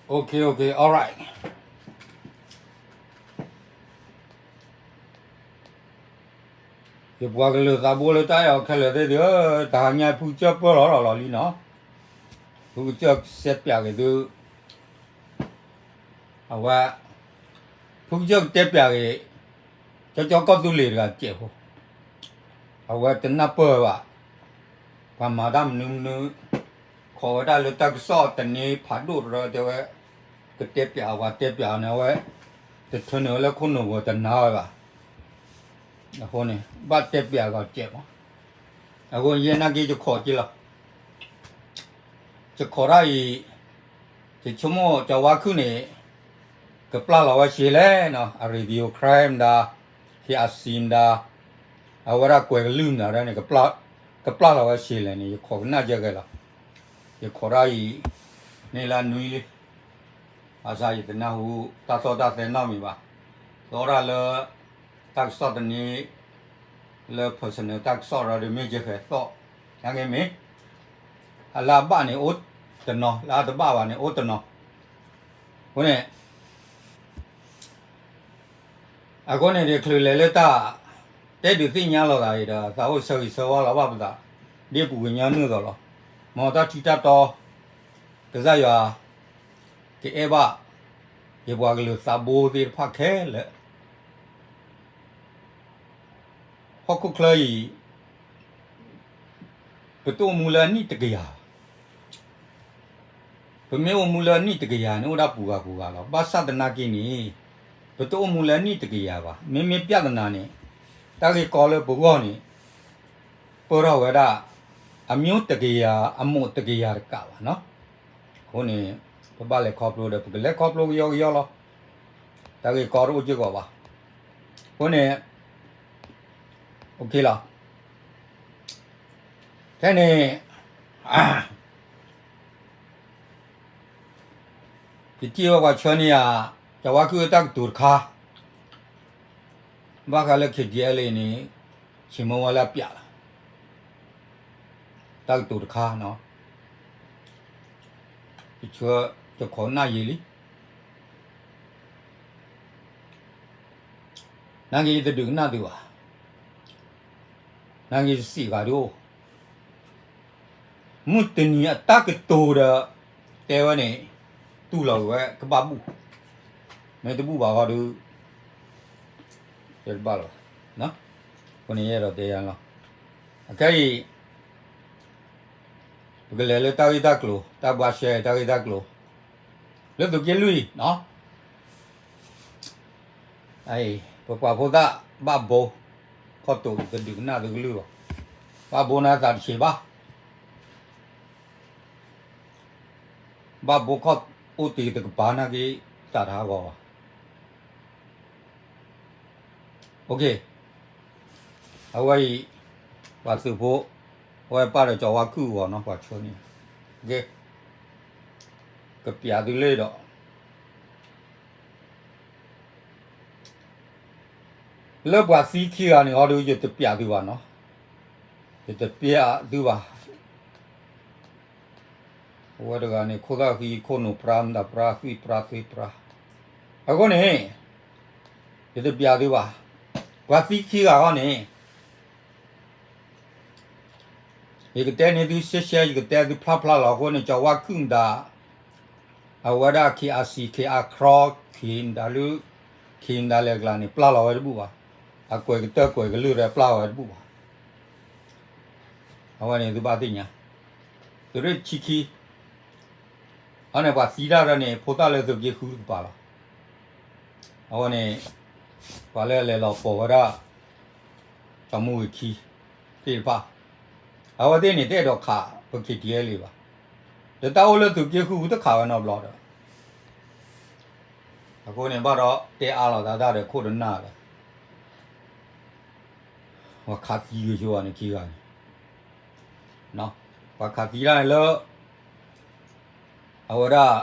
Okay, okay, all right. ယပှၤကလုာ်သးဘိလၢတၢ်အဲၣ်အီၤခဲလၢာ်သ့ၣ်ဧၢ, တဟါညါဖုကစၢၢ်ပၢၢ်လီၤလီၤလီၤလံနီၤ, ဖုကစၢၢ်စဲးပၠးက့ၤသု, အဝဲ, ဖုကစၢၢ်ကတဲပၠးက့ၤ, ကၠီကၠီကီၢ်သူလ့ၤတဂၤစဲးဖိ, အဝဲတနၢ်ပၢၢ်ဘၣ်, ပှၤမၤတၢ်မနုၤမနုၤ, ခိးဝဲဒၣ်လၢတၢ်ကစီၣ်တနံၤဖးဒိၣ်တရၢ တဲဝဲ, ကတဲပၠးအဝဲတဲပၠးန့ၣ် အဝဲ, တထၢနုာ်ဝဲလၢခိၣ်နူာ်ပူၤတနာ်ဝဲဘၣ်, အဃိန့ၣ် ဘၣ်တဲပၠးအဂီၢ်စဲးမး, အဃိယဲနာ်က့ယခိးက့ၤလီၤ, ယခိးတၢ်အံၤ, ယဆိကမိၣ်ကၠီဝါခုၣ်န့ၣ်, ကပျၢ်လီၤဝဲရှဲလဲၣ်နီၤ, အ Radio Crime မတၤ, KRC မတၤ, အဝဲဒၣ်ကွဲၤကလုၢ်မတၤဒၣ်န့ၣ်, ကပျၢ်လီၤဝဲရှဲလဲၣ်န့ၣ် ယခိးကနၣ်ယဲဂဲၤလီၤ, ယခိးတၢ်အံၤ, န့ၣ်လၢနွံလံ, ဘၣ်ဆၣ်ယတနၢ်ဟူ, တၢ်သီၣ်တၢ်သဲနီတမံၤဘၣ်, သီၣ်တၢ်လၢ, တၢ်ကစီၣ်တနံၤ, လၢ personal တၢ်ကစီၣ်ရၢဒီးမ့ၢ်ယဲဃဲၤသီၣ်, ညါက့မ့ၢ်, အလၢအဘၣ်န့ၣ်အိၣ်တနီၤ လၢအတဘၣ်ဘၣ်န့ၣ်အိၣ်တနီၤ, အဃိန့ၣ် အဃိန့ၣ် တချုးလဲၤလၢတၢ်, တဲဒုးသ့ၣ်ညါလိာ်သးအံၤဒီး သးအိၣ်ဆၢဂ့ၤဆၢဝါလီၤဘၣ်ပသး, ဒ်ပူၤကညီနုာ်သိးလီၤ, မ်တၢ်ထံတၢ်တီ, ကစၢ်ယွၤ, ကအဲၣ်ဘၣ်, ယပှၤကလုာ်သးဘိသ့ၣ်တဖၣ်ခဲလၢာ် ဟီၣ်ခိၣ်ချၢအံၤ, ပတအိၣ်မူလၢအနံၣ်တကယၤဘၣ်, ပမ့ၢ်အိၣ်မူလၢအနံၣ်တကယၤန့ၣ် အိၣ်ဒၣ်ပူၤဂၤပူၤဂၤလီၤ. ဘၣ်ဆၣ်သနာ်က့န့ၣ်, ပတအိၣ်မူလၢအနံၣ်တကယၤဘၣ်. မ့မ့ၢ်ပြဿနာန့ၣ်, တၢ်ဂ့ၢ်ကီလၢပဂီၢ်န့ၣ်, ပၢၢ်ထီၣ်ဝဲဒၣ်, အမျိုးတကယၤ, အမုၣ်တကယၤတကးဘၣ်နီၤ. အဃိန့ၣ်, ပဘၣ်လဲၤခီဖျိဒီး ပကလဲၤခီဖျိကယီကယီလီၤ. တၢ်ဂ့ၢ်ကီတအိၣ်စ့ၢ်ကီးဘၣ်. အဃိန့ၣ်, လီၤ. ဖဲန့ၣ်, ယထံၣ်ဝဲပှၤဆှၢန့ၢ်ယၤ, ကၠီဝါခုၣ်အတၢ်ကတိၤတခါ, ဘၣ်ဃးလၢ KTLA န့ၣ်, ဆ့မိၣ်ဝဲလၢအပျးလီၤ. တၢ်ကတိၤတခါနီၤ, ယခိးနၢ်ယံာ်လံ. နာ်က့ယတဒုးကနၣ်သုဘၣ်. နာ်က့ယစံးဂၤဒုးအိၣ်, မုၢ်တနံၤအတၢ်ကတိၤဒီး, တဲဝဲန့ၣ်, တူၢ်လိာ်က့ၤဝဲကဘၣ်ဘူၣ်, မ့ၢ်တဘူၣ်ဘၣ်ဃီဒုး, တဘၣ်လီၤ. အဃိန့ၣ်ယအဲၣ်ဒိးတဲယၤလီၤ. အခဲအံၤ ပကလဲၤလၢတၢ်ဂ့ၢ်တၢ်ကျိၤ, တၢ်ဘှါရှဲတၢ်ဂ့ၢ်တၢ်ကျိၤ, လၢသုးက့လွံၢ်နီၤ, ပပှၤဖိသၣ်ဘၣ်ဘိ, ခီၣ်တိာ်တဒုးကနၣ်သုကလုၢ်လီၤ. ဘၣ်ဘိန့ၣ်သးတဆံးဘၣ်. ဘၣ်ဘိခီၣ်အိၣ်တ့ၢ်တကပၤနာ်က့, သးတဟးဂီၤဘၣ်. အဝဲအံၤ, ပှၤသုးဖိ, အဝဲပၢ်ဒီးကၠီဝါခုၣ်အဂီၢ်နီၤ ပှၤဆိန့ၣ်, ကပျးသုလၢဒီး လၢပှၤသံခံဂၤန့ၣ်ဟီဒုး ယတပျးသုဘၣ်နီၤ, ယတပျးသုဘၣ်. အဝဲတဂၤန့ၣ် ခိၣ်သၣ်ဃံ ခိၣ်နူာ်ပြါ မတၤပြါ သွံၣ်ပြါ သွေးပြါ, အဃိန့ၣ်, ယတပျးသုဘၣ်. ပှၤသံခံဂၤဃီန့ၣ် ယကတဲန့ၢ်သုရှဲရှဲ ယကတဲသုဖျါဖျါလီၤ. အဃိန့ၣ် ကၠီဝါခုၣ်မတၤ, အဝဲဒၣ် KRC, KR Cross, ခ့မတၤလၢ, ခ့မတၤလဲၤကျါန့ၣ် ပျၢ်လီၤဝဲတဘူၣ်ဘၣ်. အကွဲးကတၢၢ်ကွဲးကလုၢ်ရဲပျၢ်ဝဲတဘူၣ်ဘၣ်. အဝဲန့ၣ်သုဘၣ်သ့ၣ်ညါ, သုးရ့ၣ်ဆံခံ အန့ၣ်ပှၤသံတၢ်ဒီးန့ၣ် ဖိသၣ်လၢသုးက့ဃုတကပၤလီၤ. အဝဲန့ၣ်, ပှၤလၢအလဲၤလီၤပိာ်ဝဲဒၣ်, စီၤမူဂ့ၤခံ, သ့ၣ်တဖၣ်, အဝဲသ့ၣ်န့ၣ်တအဲၣ်ဒိးခးပ KTLA ဘၣ်. ဒီးတၢ်အိၣ်လၢသုးက့ဃုတခးဝဲနီတဘျီဒီး, အဃိန့ၣ်ဘၣ်ဒီးတဲအါလီၤသးတၢ်ဒီးခိၣ်တနၢ်ဒီး ပှၤခးသံဂ့ၤဆိဝဲန့ၣ်ခံဂၤန့ၣ်, ပှၤခးသံတၢ်န့ၣ်လၢ အဝဲဒၣ်,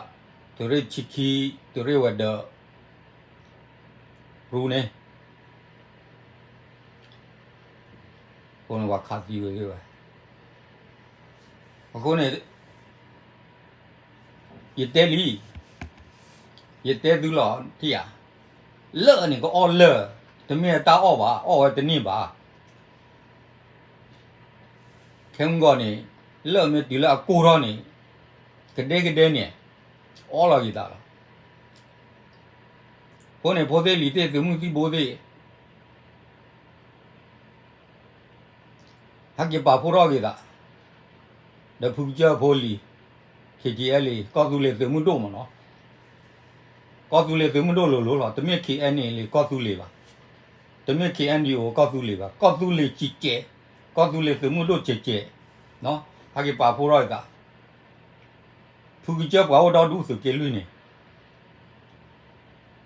သုးရ့ၣ်ဆံခံ, သုးရ့ၣ်ဝဲၤဒၢး, ရူန့ၣ်, အဃိန့ၣ်ပှၤခးသံဝဲသ့ၣ်ဝဲ, အဃိန့ၣ် ယတဲလံ, ယတဲသုလီၤထံၣ်ဧါ, လၢၢ်န့ၣ်ကအီၣ်လၢၢ်, တမ့ၢ်တၢ်အီၣ်ဘၣ်, အီၣ်ဝဲတန့ၢ်ဘၣ်. ခဲမုၢ်ဂီၤန့ၣ် လၢၢ်မ့ၢ်တုၤလၢအကိၢ်ထီၣ်န့ၣ် ကဒဲကဒဲန့ၣ် အီၣ်လီၤက့ၤသးလီၤ. အဃိန့ၣ် ဖိသ့ၣ်လံၤသ့ၣ် သုးမုၢ်သံၣ်ဘိသ့ၣ် ဟဲက့ၤပာ်ဖှိၣ်ထီၣ်က့ၤသး ဒီးဖုကစၢၢ်ဖိလံၤ ခ့ထံအဲလ့ၣ် ကီၢ်သူလ့ၤသုးမုၢ်ဒိၣ်မ့ၢ်နီၤ. ကီၢ်သူလ့ၤသုးမုၢ်ဒိၣ်လိၤလိၤလီၤ. တမ့ၢ် ခ့အဲၣ်အၣ်အ့ၣ် ကီၢ်သူလ့ၤဘၣ်, တမ့ၢ် ခ့အဲၣ်အၣ်ယူၣ် ကီၢ်သူလ့ၤဘၣ်, ကီၢ်သူလ့ၤစဲးကဲး, ကီၢ်သူလ့ၤသုးမုၢ်ဒိၣ်စဲးကဲး, ဟဲက့ၤပာ်ဖှိၣ်ထီၣ်က့ၤသး ဖုကစၢၢ်ပှၤအိၣ်ဒီဒူၣ် သုးက့လွံၢ်န့ၣ်,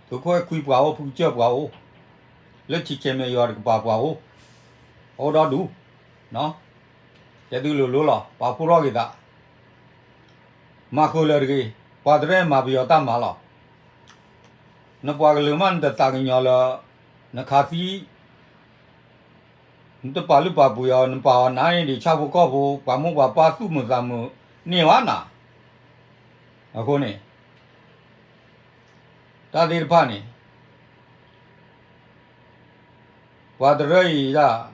သုးခိၣ်အဲၣ်ခွံပှၤအိၣ် ဖုကစၢၢ်ပှၤအိၣ်, လၢထံဆဲးမဲာ်ယွၤတကပၤပှၤအိၣ်, အိၣ်ဒီဒူၣ်, တဲသုလိၤလိၤလီၤ ပာ်ဖှိၣ်ထီၣ်က့ၤသး, မၤဃုာ်လၢာ်တဂ့ၤ, ပှၤတရၢမၤပယီၤတၢ်မၤလီၤ. နပှၤကလုာ်မး နတသးကညီၤလၢ နခးသံ နတပာ်လုၢ်ပာ်ပှ့ၤအီၤ နပာ်အီၤနါန့ၣ်ဒံး ဆၣ်ဖိကီၢ်ဖိ ပှၤမိၢ်ပှၤပၢ်သူၣ်မုာ်သးမုာ်န့ၢ်ဘၣ်နၤ. အဃိန့ၣ် တၢ်သ့ၣ်တဖၣ်န့ၣ် ပှၤတရၢအံၤဒၣ်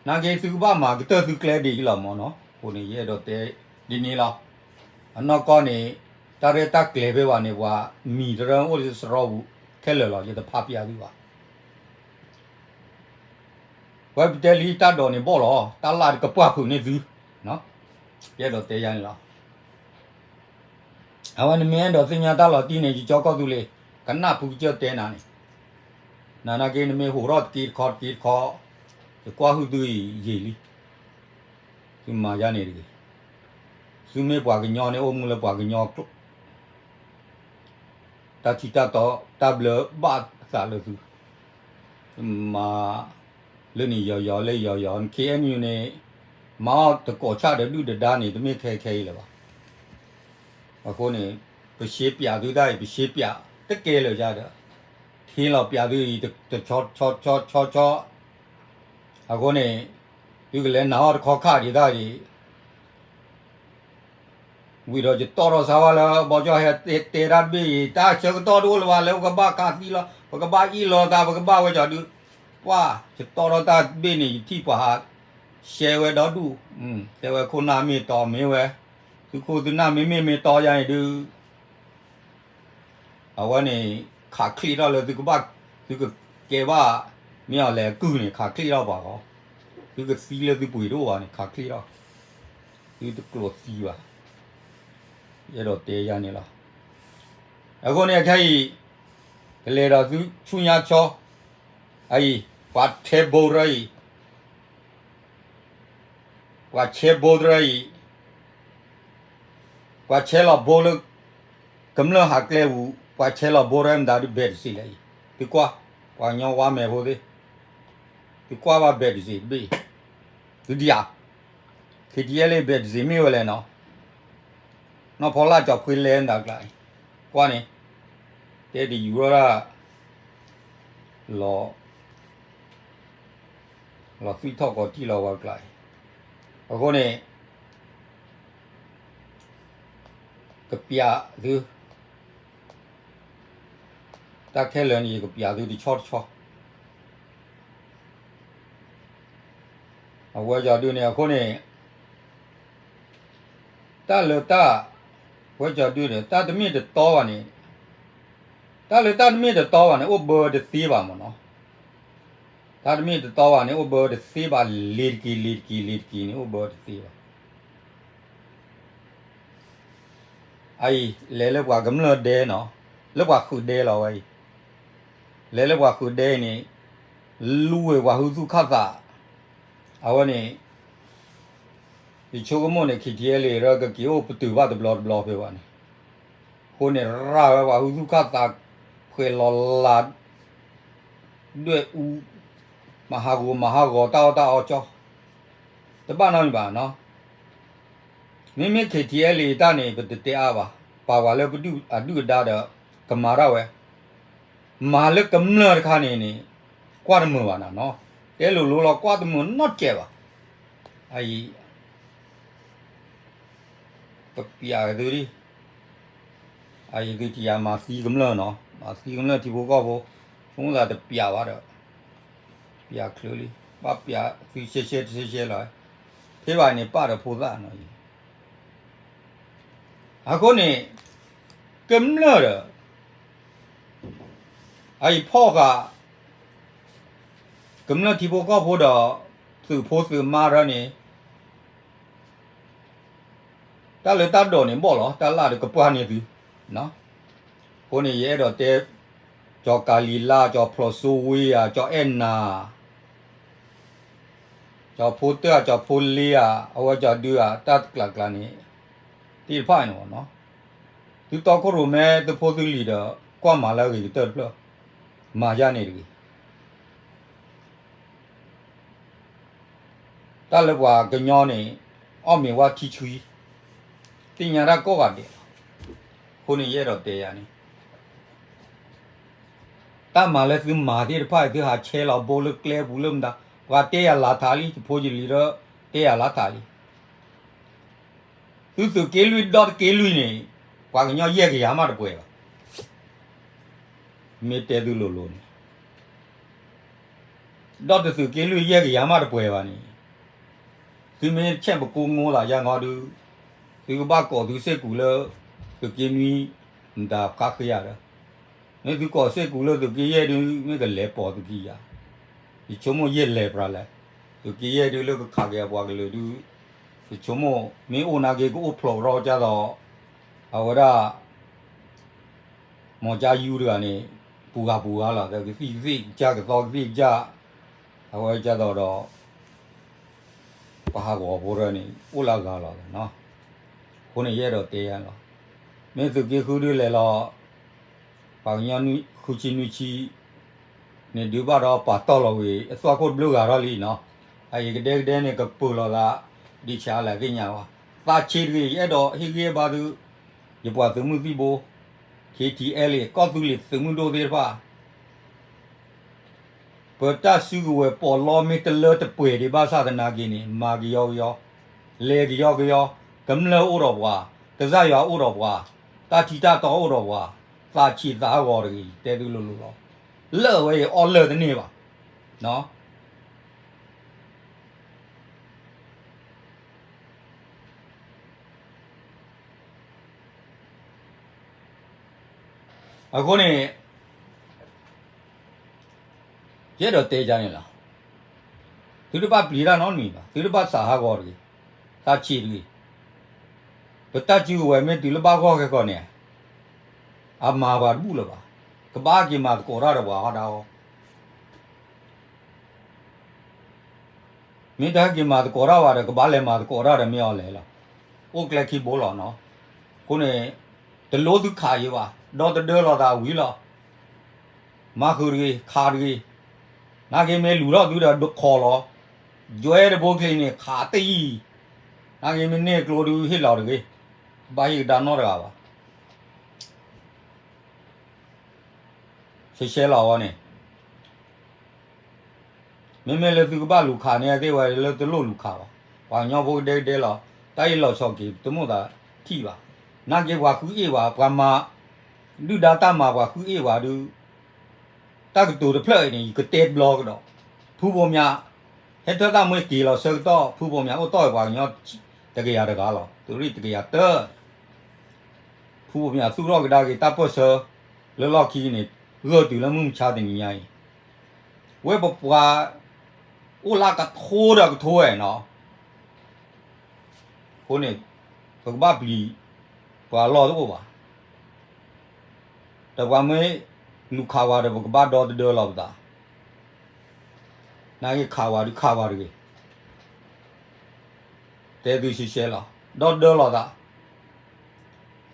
နာ်က့သုကဘၣ်မၤကတၢၢ်သုကျဲဒ်အံၤလီၤမ့ၢ်နီၤ. အဃိန့ၣ် ယအဲၣ်ဒိးတဲဒ်န့ၣ်လီၤ. အနီၢ်ကီၢ်န့ၣ် တၢ်ရဲၣ်တၢ်ကျဲၤဖဲဘၣ်န့ၣ် ပှၤမံၤတရၢအိၣ်လၢစရီပူၤခဲလၢာ်လီၤ. ယတဖးပျးသုဘၣ်. ဝဲပတဲလံတၢ်ဒိးန့ၣ်ဘီၣ်လီၤ. တၢ်လၢ်တကပှၢ်ဖုးန့ၢ်သု, ယအဲၣ်ဒိးတဲယၤန့ၣ်လီၤ. အဝဲနမ့ၢ်အဲၣ်ဒိးသ့ၣ်ညါတၢ်လီၤတံၢ်န့ၣ် ယကၠီကီၢ်သူလ့ၤ ကနၣ်ဖုကစၢၢ်တဲနၤန့ၣ်, နနာ်က့ နမ့ၢ်ဟူးထီၣ်တက့တခီတက့တခီ, ယကွၢ်ဟုၣ်သုအံၤယံာ်လံ. သုမၤယါန့ၣ်တဂ့ၤ. သုမ့ၢ်ပှၤကညီန့ၣ် အိၣ်မူလၢပှၤကညီကျိာ်, တၢ်ထံတၢ်တီ တၢ်ဘျၢဘၣ်သးလၢသု, သုမၤ လၢန့ၣ်ယီၤယီၤလၢယီၤယီၤ ခ့အဲၣ်ယူၣ်န့ၣ် မၤအီၣ်တကိးဆၣ်ဒီးဒုၣ်ဒီးဒါန့ၣ် တမ့ၢ်ခဲခဲအံၤလၢၤဘၣ်. အဃိန့ၣ် ပရှဲပၠးသုတၢ်အံၤ ပရှဲပၠးတကဲလၢာ်ယါဒီး ထံလီၤပၠးသုအံၤ တဆီဆီဆီဆီဆီ, အဃိန့ၣ် သုကလဲၤနာ်အီၣ်တခီခါဒံးတၢ်ဒံး ဝံၤဒီးယတီၣ်ထီၣ်စါဝါလၢ ဘီကၠီဟဲတဲတၢ်တဘ့ၣ်အံၤ တၢ်ဆၢကတီၢ်တအိၣ်လၢၤဘၣ် လၢပကဘၣ်ခးသံလီၤ ပကဘၣ်အ့ၣ်လိာ်သး ပကဘၣ်ဝဲကၠီဒုး, ပှၢ် ယတီၣ်ထီၣ်တၢ်တဘ့ၣ်န့ၣ် ယထံၣ်ပှၤဟး ရှဲဝဲဒီဒူၣ်, တဲဝဲခိၣ်နၢ်မ့ၢ်တီမ့ၢ်ဝဲ, သုခိၣ်သုနၢ်မ့မ့ၢ်မ့ၢ်တီယါန့ၣ်ဒုး အဝဲန့ၣ် ခးချ့ထီၣ်လၢသုကဘၣ် သုကကဲဘၣ် မ့ၢ်အီၤလဲၤအကုၢ်န့ၣ် ခးချ့ထီၣ်ပှၤဃီ, သုကသံလၢသုပှ့ၤတအိၣ်ဘၣ်န့ၣ် ခးချ့ထီၣ်, သုတကျိးသံဘၣ်, ယအဲၣ်ဒိးတဲယါန့ၣ်လီၤ. အဃိန့ၣ် အခဲအံၤ ကလဲၤဒီးသုဆူညါဆီ, အအံၤ ပှၤထဲဘိရၢအံၤ ပှၤဆဲဘိတရၢအံၤ, ပှၤဆဲလီၤဘိလၢ ကမျၢၢ်ဟးကျဲပူၤ ပှၤဆဲလီၤဘိတရၢမတၤဒုး ဘဲးတစ့းလၢအံၤ, သုကွၢ်, ပှၤကညီဝါမဲာ်ဖိသ့ၣ်, သုကွၢ်ဘၣ်ဘဲးတစ့းတဘ့ၣ်, သုဒံးဧါ, ခံထံအဲလ့ၣ်ဘဲးတစ့းမ့ၢ်ဝဲလဲၣ်နီၤ, နီၢ်ဖီလၢ်ကၠီၤခွ့လဲၣ်မတၤကျါအံၤ, ကွၢ်န့ၣ်, တဲတယူၤထီၣ်ဒၣ် လီၤ လီၤသွံၣ်ထီၣ်ကီၤထံၣ်လီၤဝဲကျါအံၤ, အဃိန့ၣ် ကပျးသု, တၢ်ခဲလၢာ်န့ၣ် ယကပျးသုတဆီတဆီ, အဝဲကၠီဒုန့ၣ် အဃိန့ၣ် တၢ်လၢတၢ်, ဝဲကၠီဒုန့ၣ် တၢ်တမ့ၢ်တတီဘၣ်န့ၣ်, တၢ်လၢတၢ်တမ့ၢ်တတီဘၣ်န့ၣ် အိၣ်ဘၢတသ့ဘၣ်မ့ၢ်နီၤ, တၢ်တမ့ၢ်တတီဘၣ်န့ၣ် အိၣ်ဘၢတသ့ဘၣ် လ့ၤတက့ၤလ့ၤတက့ၤလ့ၤတက့ၤန့ၣ် အိၣ်ဘၢတသ့ဘၣ်. အအံၤ လဲၤလၢပှၤကမျၢၢ်ဒဲနီၤ, လၢပှၤဃုာ်ဒဲလီၤဝဲအံၤ, လဲၤလၢပှၤဃုာ်ဒဲအံၤန့ၣ် လူဝဲပှၤဟုသူၣ်ခၣ်သး, အဝဲန့ၣ် ယဆိကမိၣ်န့ၣ် ခံထံအဲလ့ၣ်ရၢ ကက့ၤအိၣ်ပတုာ်ဘၣ်တဘျီတဘျီဖဲဘၣ်န့ၣ်, အဃိန့ၣ် ရၢ်ဝဲပှၤဟုသူၣ်ခၣ်သး ဖှဲးလီၤလး ဒွဲၣ်အူ မၤဟးဂီၤမၤဟးဂီၤတၢ်အီၣ်တၢ်အီကၠီ, တဘၣ်နီတမံၤဘၣ်နီၤ. မ့မ့ၢ် ခံထံအဲလ့ၣ် တၢ်န့ၣ် ပတတဲအါဘၣ်, ပာ်ဝဲလၢပဒုၣ်အဒုၣ်အဒါဒီး ကမၤတၢ်ဝဲ, မၤလၢကမျၢၢ်တခါန့ၣ်န့ၣ် ကွၢ်တမုာ်ဘၣ်နၤနီၤ, တဲလိၤလိၤလီၤ ကွၢ်တမုာ်နီတစဲးဘၣ်. အအံၤ ပပျးသုဒ် ယသုတယၤမၤသံကမျၢၢ်နီၤ, မၤသံကမျၢၢ်ထံဖိကီၢ်ဖိ, ဆိကမိၣ်သးတပျးဘၣ်ဒီး ပျးချုးလံ, ဘၣ်ပျးသုရှဲရှဲတရှဲရှဲလီၤ, ဖဲဘၣ်န့ၣ်ပာ်ဒီးဖိသၣ်နီၤအံၤ, အဃိန့ၣ် ကမျၢၢ်ဒီး အအံၤဖီၣ်ဃာ် ကမျၢၢ်ထံဖိကီၢ်ဖိဒီး သုးဖိသုးမါရၢန့ၣ် တၢ်လၢတၢ်ဒိးန့ၣ်ဘီၣ်လီၤ, တၢ်လၢ်ဒီးကပှၢ်န့ၢ်သု, အဃိန့ၣ် ယအဲၣ်ဒိးတဲ ကၠီၤကၤလံၤလါ, ကၠီၤဖျိးစိဝ့ဧါ, ကၠီၤအဲၣ်နၤ, ကၠီၤဖိတၢၣ်ဧါ, ကၠီၤဖိလ့ဧါ, အဝဲကၠီၤဒုဧါ, တၢ်တကျးကျါန့ၣ် သ့ၣ်တဖၣ်န့ၣ်နီၤ, သုတီခိၣ်ရိၣ်မဲသုဖိသုလံၤဒီး ကွၢ်မၤလၢအဂ့ၤကတၢၢ်တဖျၢၣ်, မၤယါန့ၣ်တဂ့ၤ တၢ်လၢပှၤကညီန့ၣ် အီၣ်မ့ၤဝါထံဆှံ, သ့ၣ်ညါတၢ်ကိးဂၤဒဲးလီၤ. အဃိန့ၣ် ယအဲၣ်ဒိးတဲယၤန့ၣ် တၢ်မၤလၢသုမၤသ့ၣ်တဖၣ် သုဟးဆဲးလီၤဘိလၢကျဲပူၤလၢမတၤ, ပှၤတဲယၤလါထးလံ, ယဖိယလံၤဒီး တဲယၤလါထးလံ. သုသုးက့လွံၢ်ဒီတက့လွံၢ်န့ၣ် ပှၤကညီယဲၢ်ကယၤမးတပှဲၤဘၣ်. မ့ၢ်တဲသုလိၤလိၤန့ၣ် ဒီတသုးက့လွံၢ်ယဲၢ်ကယၤမးတပှဲၤဘၣ်န့ၣ်, သုမ့ၢ်ဆဲးပကိးငိသးယါငီဒုး, သုကဘၣ်ကိးသုစ့ၢ်ကီးလၢ သုးက့နွံ မတၤဃါဃ့ယၤဒီး, မ့ၢ်သုကိးစ့ၢ်ကီးလၢသုးက့ယဲၢ်ဒုး မ့ၢ်ကလဲၤပိာ်သုးက့ယၤ, ယဆိကမိၣ်ယဲၢ်လဲၤပြးလဲၣ်, သုးက့ယဲၢ်ဒုးလၢကခးက့ၤအပှၤကလုာ်ဒုး, ယဆိကမိၣ်မ့ၢ်အိၣ်နာ်က့ကအိၣ်ဖျိးရီကၢ်သိး, အဝဲဒၣ် မီၤကါယူတဂၤန့ၣ် ပူၤဂၤပူၤဂၤလီၤ, ကသံၣ်ကသ့ၣ်ကစၢ် ကသီကသ့ၣ်ကစၢ်, အဝဲကၢ်သိးဒီး ပှၤဟးဂီၤဖိတဂၤန့ၣ် အိၣ်လၢအဂၤလီၤ. အဃိန့ၣ် ယအဲၣ်ဒိးတဲယၤလီၤ. မ့ၢ်သုးက့ဃုဒုးလဲၤလီၤ ပှၤကညီဃုဆံနွံဆံ န့ၣ်ဒုးဘၣ်ဒီးပာ်တီၢ်လီၤဝံၤ အသွၣ်ခိၣ်တဘျုးဂၤထီၣ်လံနီၤ, အအံၤကဒဲကဒဲန့ၣ် ကပၢၤလီၤသး ဒ်ဆါလဲၣ်သ့ၣ်ညါဘၣ်, သးဆံးတဂ့ၤ ယအဲၣ်ဒိးဟ့ၣ်ဂံၢ်ဟ့ၣ်ဘါသု, ယပှၤသုးမုၢ်သံၣ်ဘိ ခ့ထံအဲလ့ၣ် ကီၢ်သူလ့ၤသုးမုၢ်ဒိၣ်သ့ၣ်တဖၣ် ပတၢ်စုကဝဲၤပီးလီမ့ၢ်တလၢတပှဲၤဒံးဘၣ်ဆၣ်သနာ်က့န့ၣ် မၤကယီကယီ, လဲၤကယီကယီ, ကမျၢၢ်အိၣ်ဒီးပှၤ, ကစၢ်ယွၤအိၣ်ဒီးပှၤ, တၢ်ထံတၢ်တီအိၣ်ဒီးပှၤ, သးဆံးသးဟးဂီၤတဂ့ၤ တဲသုလိၤလိၤလီၤ. လၢာ်ဝဲအံၤအီၣ်လၢာ်တန့ၢ်ဘၣ်. အဃိန့ၣ် ယအဲၣ်ဒိးတဲယၤန့ၣ်လီၤ. သုတဘၣ်ပျံၤတၢ်နီတမံၤဘၣ်, သုတဘၣ်သးဟးဂီၤတဂ့ၤ, သးဆံးတဂ့ၤ. ပတၢ်စုကဝဲၤမ့ၢ်တုၤလၢဘၣ်ဂီၢ်ခဲကီးန့ၣ်, အမၤပှၤတဘူၣ်လၢၤဘၣ်. ကဘၣ်ဟဲက့ၤမၤသကိးတၢ်ဒီးပှၤဟီဒၣ်အီၤ မ့ၢ်တဟဲက့ၤမၤသကိးတၢ်ဘၣ်ဒီး ကဘၣ်လဲၤမၤသကိးတၢ်ဒီးမ့ၢ်အီၤလဲၣ်လီၤ. အိၣ်ကျဲခံဘိလီၤနီၤ. အဃိန့ၣ် တလိၣ်သုခးယံၤဘၣ်, ဒီသဒၢလီၤသးဝံၤလီၤ. မၤဃုာ်တဂ့ၤ, ခးတဂ့ၤ. နာ်က့မ့ၢ်လူၤထီၣ်သုဒီးဒိးခီလီၤ. ယွဲတဘိချံန့ၣ် ခးတယံၤ. နာ်က့မ့ၢ်န့ၢ်ကျိဒုးဟ့ၣ်လီၤတဂ့ၤ. ဘၣ်ဟ့ၣ်ကဒါနီတဂၤဘၣ်. ရှဲရှဲလီၤဝဲန့ၣ် မ့မ့ၢ်လၢသုကဘၣ်လူၤခးန့ၣ် သ့ၣ်ဝဲလၢတလိၣ်လူၤခးဘၣ်. ပှၤကညီဖိကဒဲကဒဲလီၤ. တၢ်အံၤလီၤဆီက့ၤ တမိၣ်သးထံၣ်ဘၣ်. နာ်က့ပှၤဃုအ့ၣ်ဝဲ, ပှၤမၤဒုၣ်ဒါတၢ်မၤပှၤဃုအ့ၣ်ဝဲဒုး, တၢ်ကတိၤတဖျၢၣ်အံၤန့ၣ် ယကတဲဘျီကဒီး. ဖုဘိမၠး ဟဲထၢၣ်သၣ်မွ့က့ၤလီၤဆၢကတီၢ် ဖုဘိမၠးအိၣ်တီၢ်ဝဲပှၤကညီတကယၤတဂၤလီၤ. သုးရ့ၣ်တကယၤတၢ ဖုဘိမၠးသူၣ်ထီၣ်ကဒါက့ၤတၢ်ပၢၢ်ဆၢ လၢလီၢ်ခံန့ၣ် ဂၢၢ်တုၤလၢမုၢ်မဆါတနံၤညါအံၤ, ဝဲပပှၤ အိၣ်လၢကထိဒီးကထိဝဲနီၤ. အဃိန့ၣ် ပကဘၣ်ပျံၤ ပှၤလီၢ်တအိၣ်ဘၣ်. ဒီးပှၤမ့ၢ်လူၤခးဝဲဒီး ပကဘၣ်ဒီသဒၢလီၤပသး. နာ်က့ခးဝဲဒုးခးဝဲတဂ့ၤ. တဲသုရှဲရှဲလီၤ. ဒီသဒၢလီၤသး.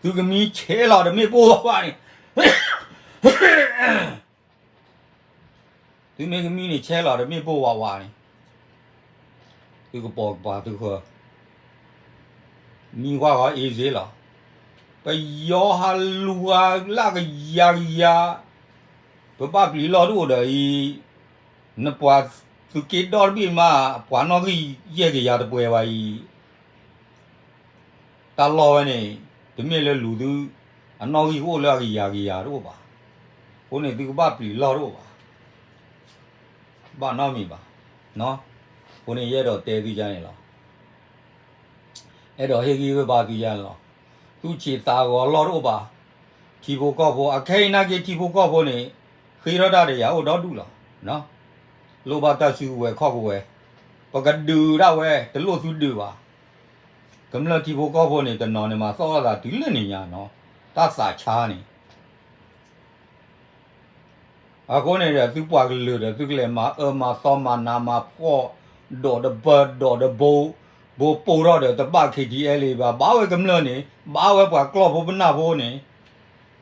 သုကမံဆဲးလီၤဒီးမ့ၣ်ပိၢ်ဝးဝးန့ၣ် သုမ့ၢ်ကမံန့ၣ် ဆဲးလီၤဒီးမ့ၣ်ပိၢ်ဝးဝးန့ၣ် သုကပိာ်ကပၤသုဃၢၤ မံဝဲဂီၤအ့စ့လီၤ. ပယီၤဟးလူၤဝဲလၢကယၤကယၤ, ပဘၣ်ပျံၤလီၢ်တအိၣ်ဒီးအံၤ, နပှၤသုးက့ဒီတဘ့ၣ်မး ပှၤနီၣ်ဂံၢ်ယဲၢ်ကယၤတပှဲၤဘၣ်အံၤ တၢ်လီၢ်ဝဲန့ၣ် တမ့ၢ်လၢလူၤသု အနီၣ်ဂံၢ်ကအိၣ်လၢအကယၤကယၤတအိၣ်ဘၣ်. အဃိန့ၣ်သုကဘၣ်ပျံၤလီၢ်တအိၣ်ဘၣ်, ဘၣ်နီတမံၤဘၣ်. အဃိန့ၣ်ယအဲၣ်ဒိးတဲသုယါန့ၣ်လီၤ. အဲၣ်ဒိးဟ့ၣ်ဂံၢ်ဟ့ၣ်ဘါသုယါန့ၣ်လီၤ. သူၣ်ဆံးသးဂီၤလီၢ်တအိၣ်ဘၣ်. ထံဖိကီၢ်ဖိ အခဲအံၤနာ်က့ထံဖိကီၢ်ဖိန့ၣ် ဃ့ထီၣ်တၢ်ဒီးယၤအိၣ်ဒီဒူၣ်လီၤ. လိၣ်ဘၣ်တၢ်စုကဝဲၤခီၣ်ကဝဲၤ, ပကဒုးဒၣ်ဝဲ တလိၣ်သုဒုးဘၣ်. ကမျၢၢ်ထံဖိကီၢ်ဖိန့ၣ် တနီၤန့ၣ်မၤသီၣ်လိာ်သးတုၤလၢန့ၣ်ညါနီၤ, တၢ်သးဆါန့ၣ် အဃိန့ၣ်ဒီး သုပှၤကလုာ်ဒီး သုကလဲၤမၤအၢမၤသီမၤနးမၤဖှီၣ်, ဒိးတပၢၢ်ဒိးတဘိ, ဘိပိၢ်ထီၣ်ဒီးတဘၣ် K T L A ဘၣ်, ဘၣ်ဝဲကမျၢၢ်န့ၣ် ဘၣ်ဝဲပှၤကျီၢ်ဖိပနၢ်ဖိန့ၣ်,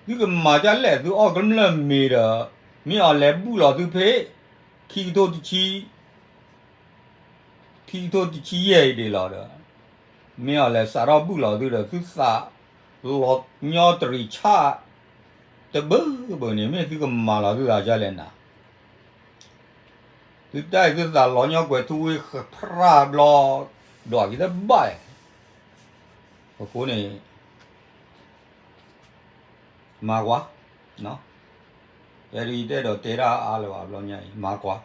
သုကမၤဒ်လဲၣ် သုအီၣ်ကမျၢၢ်မ့ၤဒီး မ့ၢ်အီၤလဲၤဘုၣ်လီၤသုဖဲ ခံကထိတဆံ ခံကထိတဆံယဲၢ်အံၤဒံးလီၤဒီး မ့ၢ်အီၤလဲၤစးထီၣ်ဘုၣ်လီၤသုဒီး သုသးလီၤညီတရံးဆၣ် တဘၢဘၢန့ၣ် မ့ၢ်သုကမၤလီၤသုသးဒ်လဲၣ်နၤ, သုတၢ်အံၤသုသးလီၤညီကွဲၤထူဝ့ဃဖရၣ်ဘျီ ဒွးက့ၤတဘၣ်, အဃိန့ၣ် မၤကွၢ်, တဲဒ်ယတဲဒိးတဲဒၣ်အါလၢၤဘၣ်ဘျီညါအံၤ မၤကွၢ်,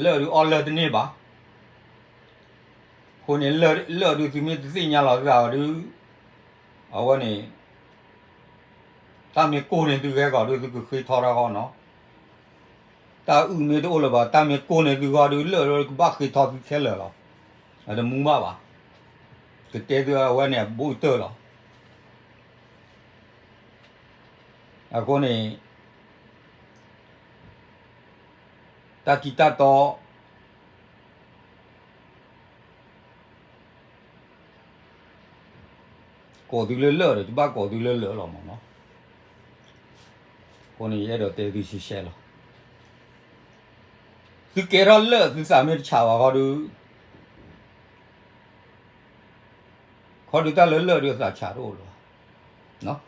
လၢာ်ဒုးအီၣ်လၢာ်တန့ၢ်ဘၣ်, အဃိန့ၣ် လၢာ်ဒုးသုမ့ၢ်တသ့ၣ်ညါလီၤသုသးအီၤဒုး အဝဲန့ၣ် တၢ်မ့ၢ်ကိၢ်န့ၢ်သုဂဲၤဂီၤဒုး သုကဃ့ထီထီၣ်ဃီနီၤ, တၢ်အုၣ်မ့ၢ်တအိၣ်လၢၤဘၣ် တၢ်မ့ၢ်ကိၢ်န့ၢ်သုဂီၢ်ဒုး လၢာ်ဒုးကဘၣ်ဃ့ထီသုခဲလၢာ်လီၤ, အတမူဘၣ်ဘၣ်, ကတဲသုအဝဲန့ၣ်အဘူးကတၢၢ်လီၤ, အဃိန့ၣ် တၢ်ထံတၢ်တီ ကိးသုလၢလၢာ်ဒီး တဘၣ်ကိးသုလၢလၢာ်လီၤမးနီၤ, အဃိန့ၣ် ယအဲၣ်ဒိးတဲသုရှဲရှဲလီၤ, သုကဲထီၣ်လၢာ်သုသးမ့ၢ်တဆးဘၣ်ဃီဒုး ခီဒုးတၢ်လၢလၢာ်ဒုးအသးဆးတအိၣ်လၢၤဘၣ်,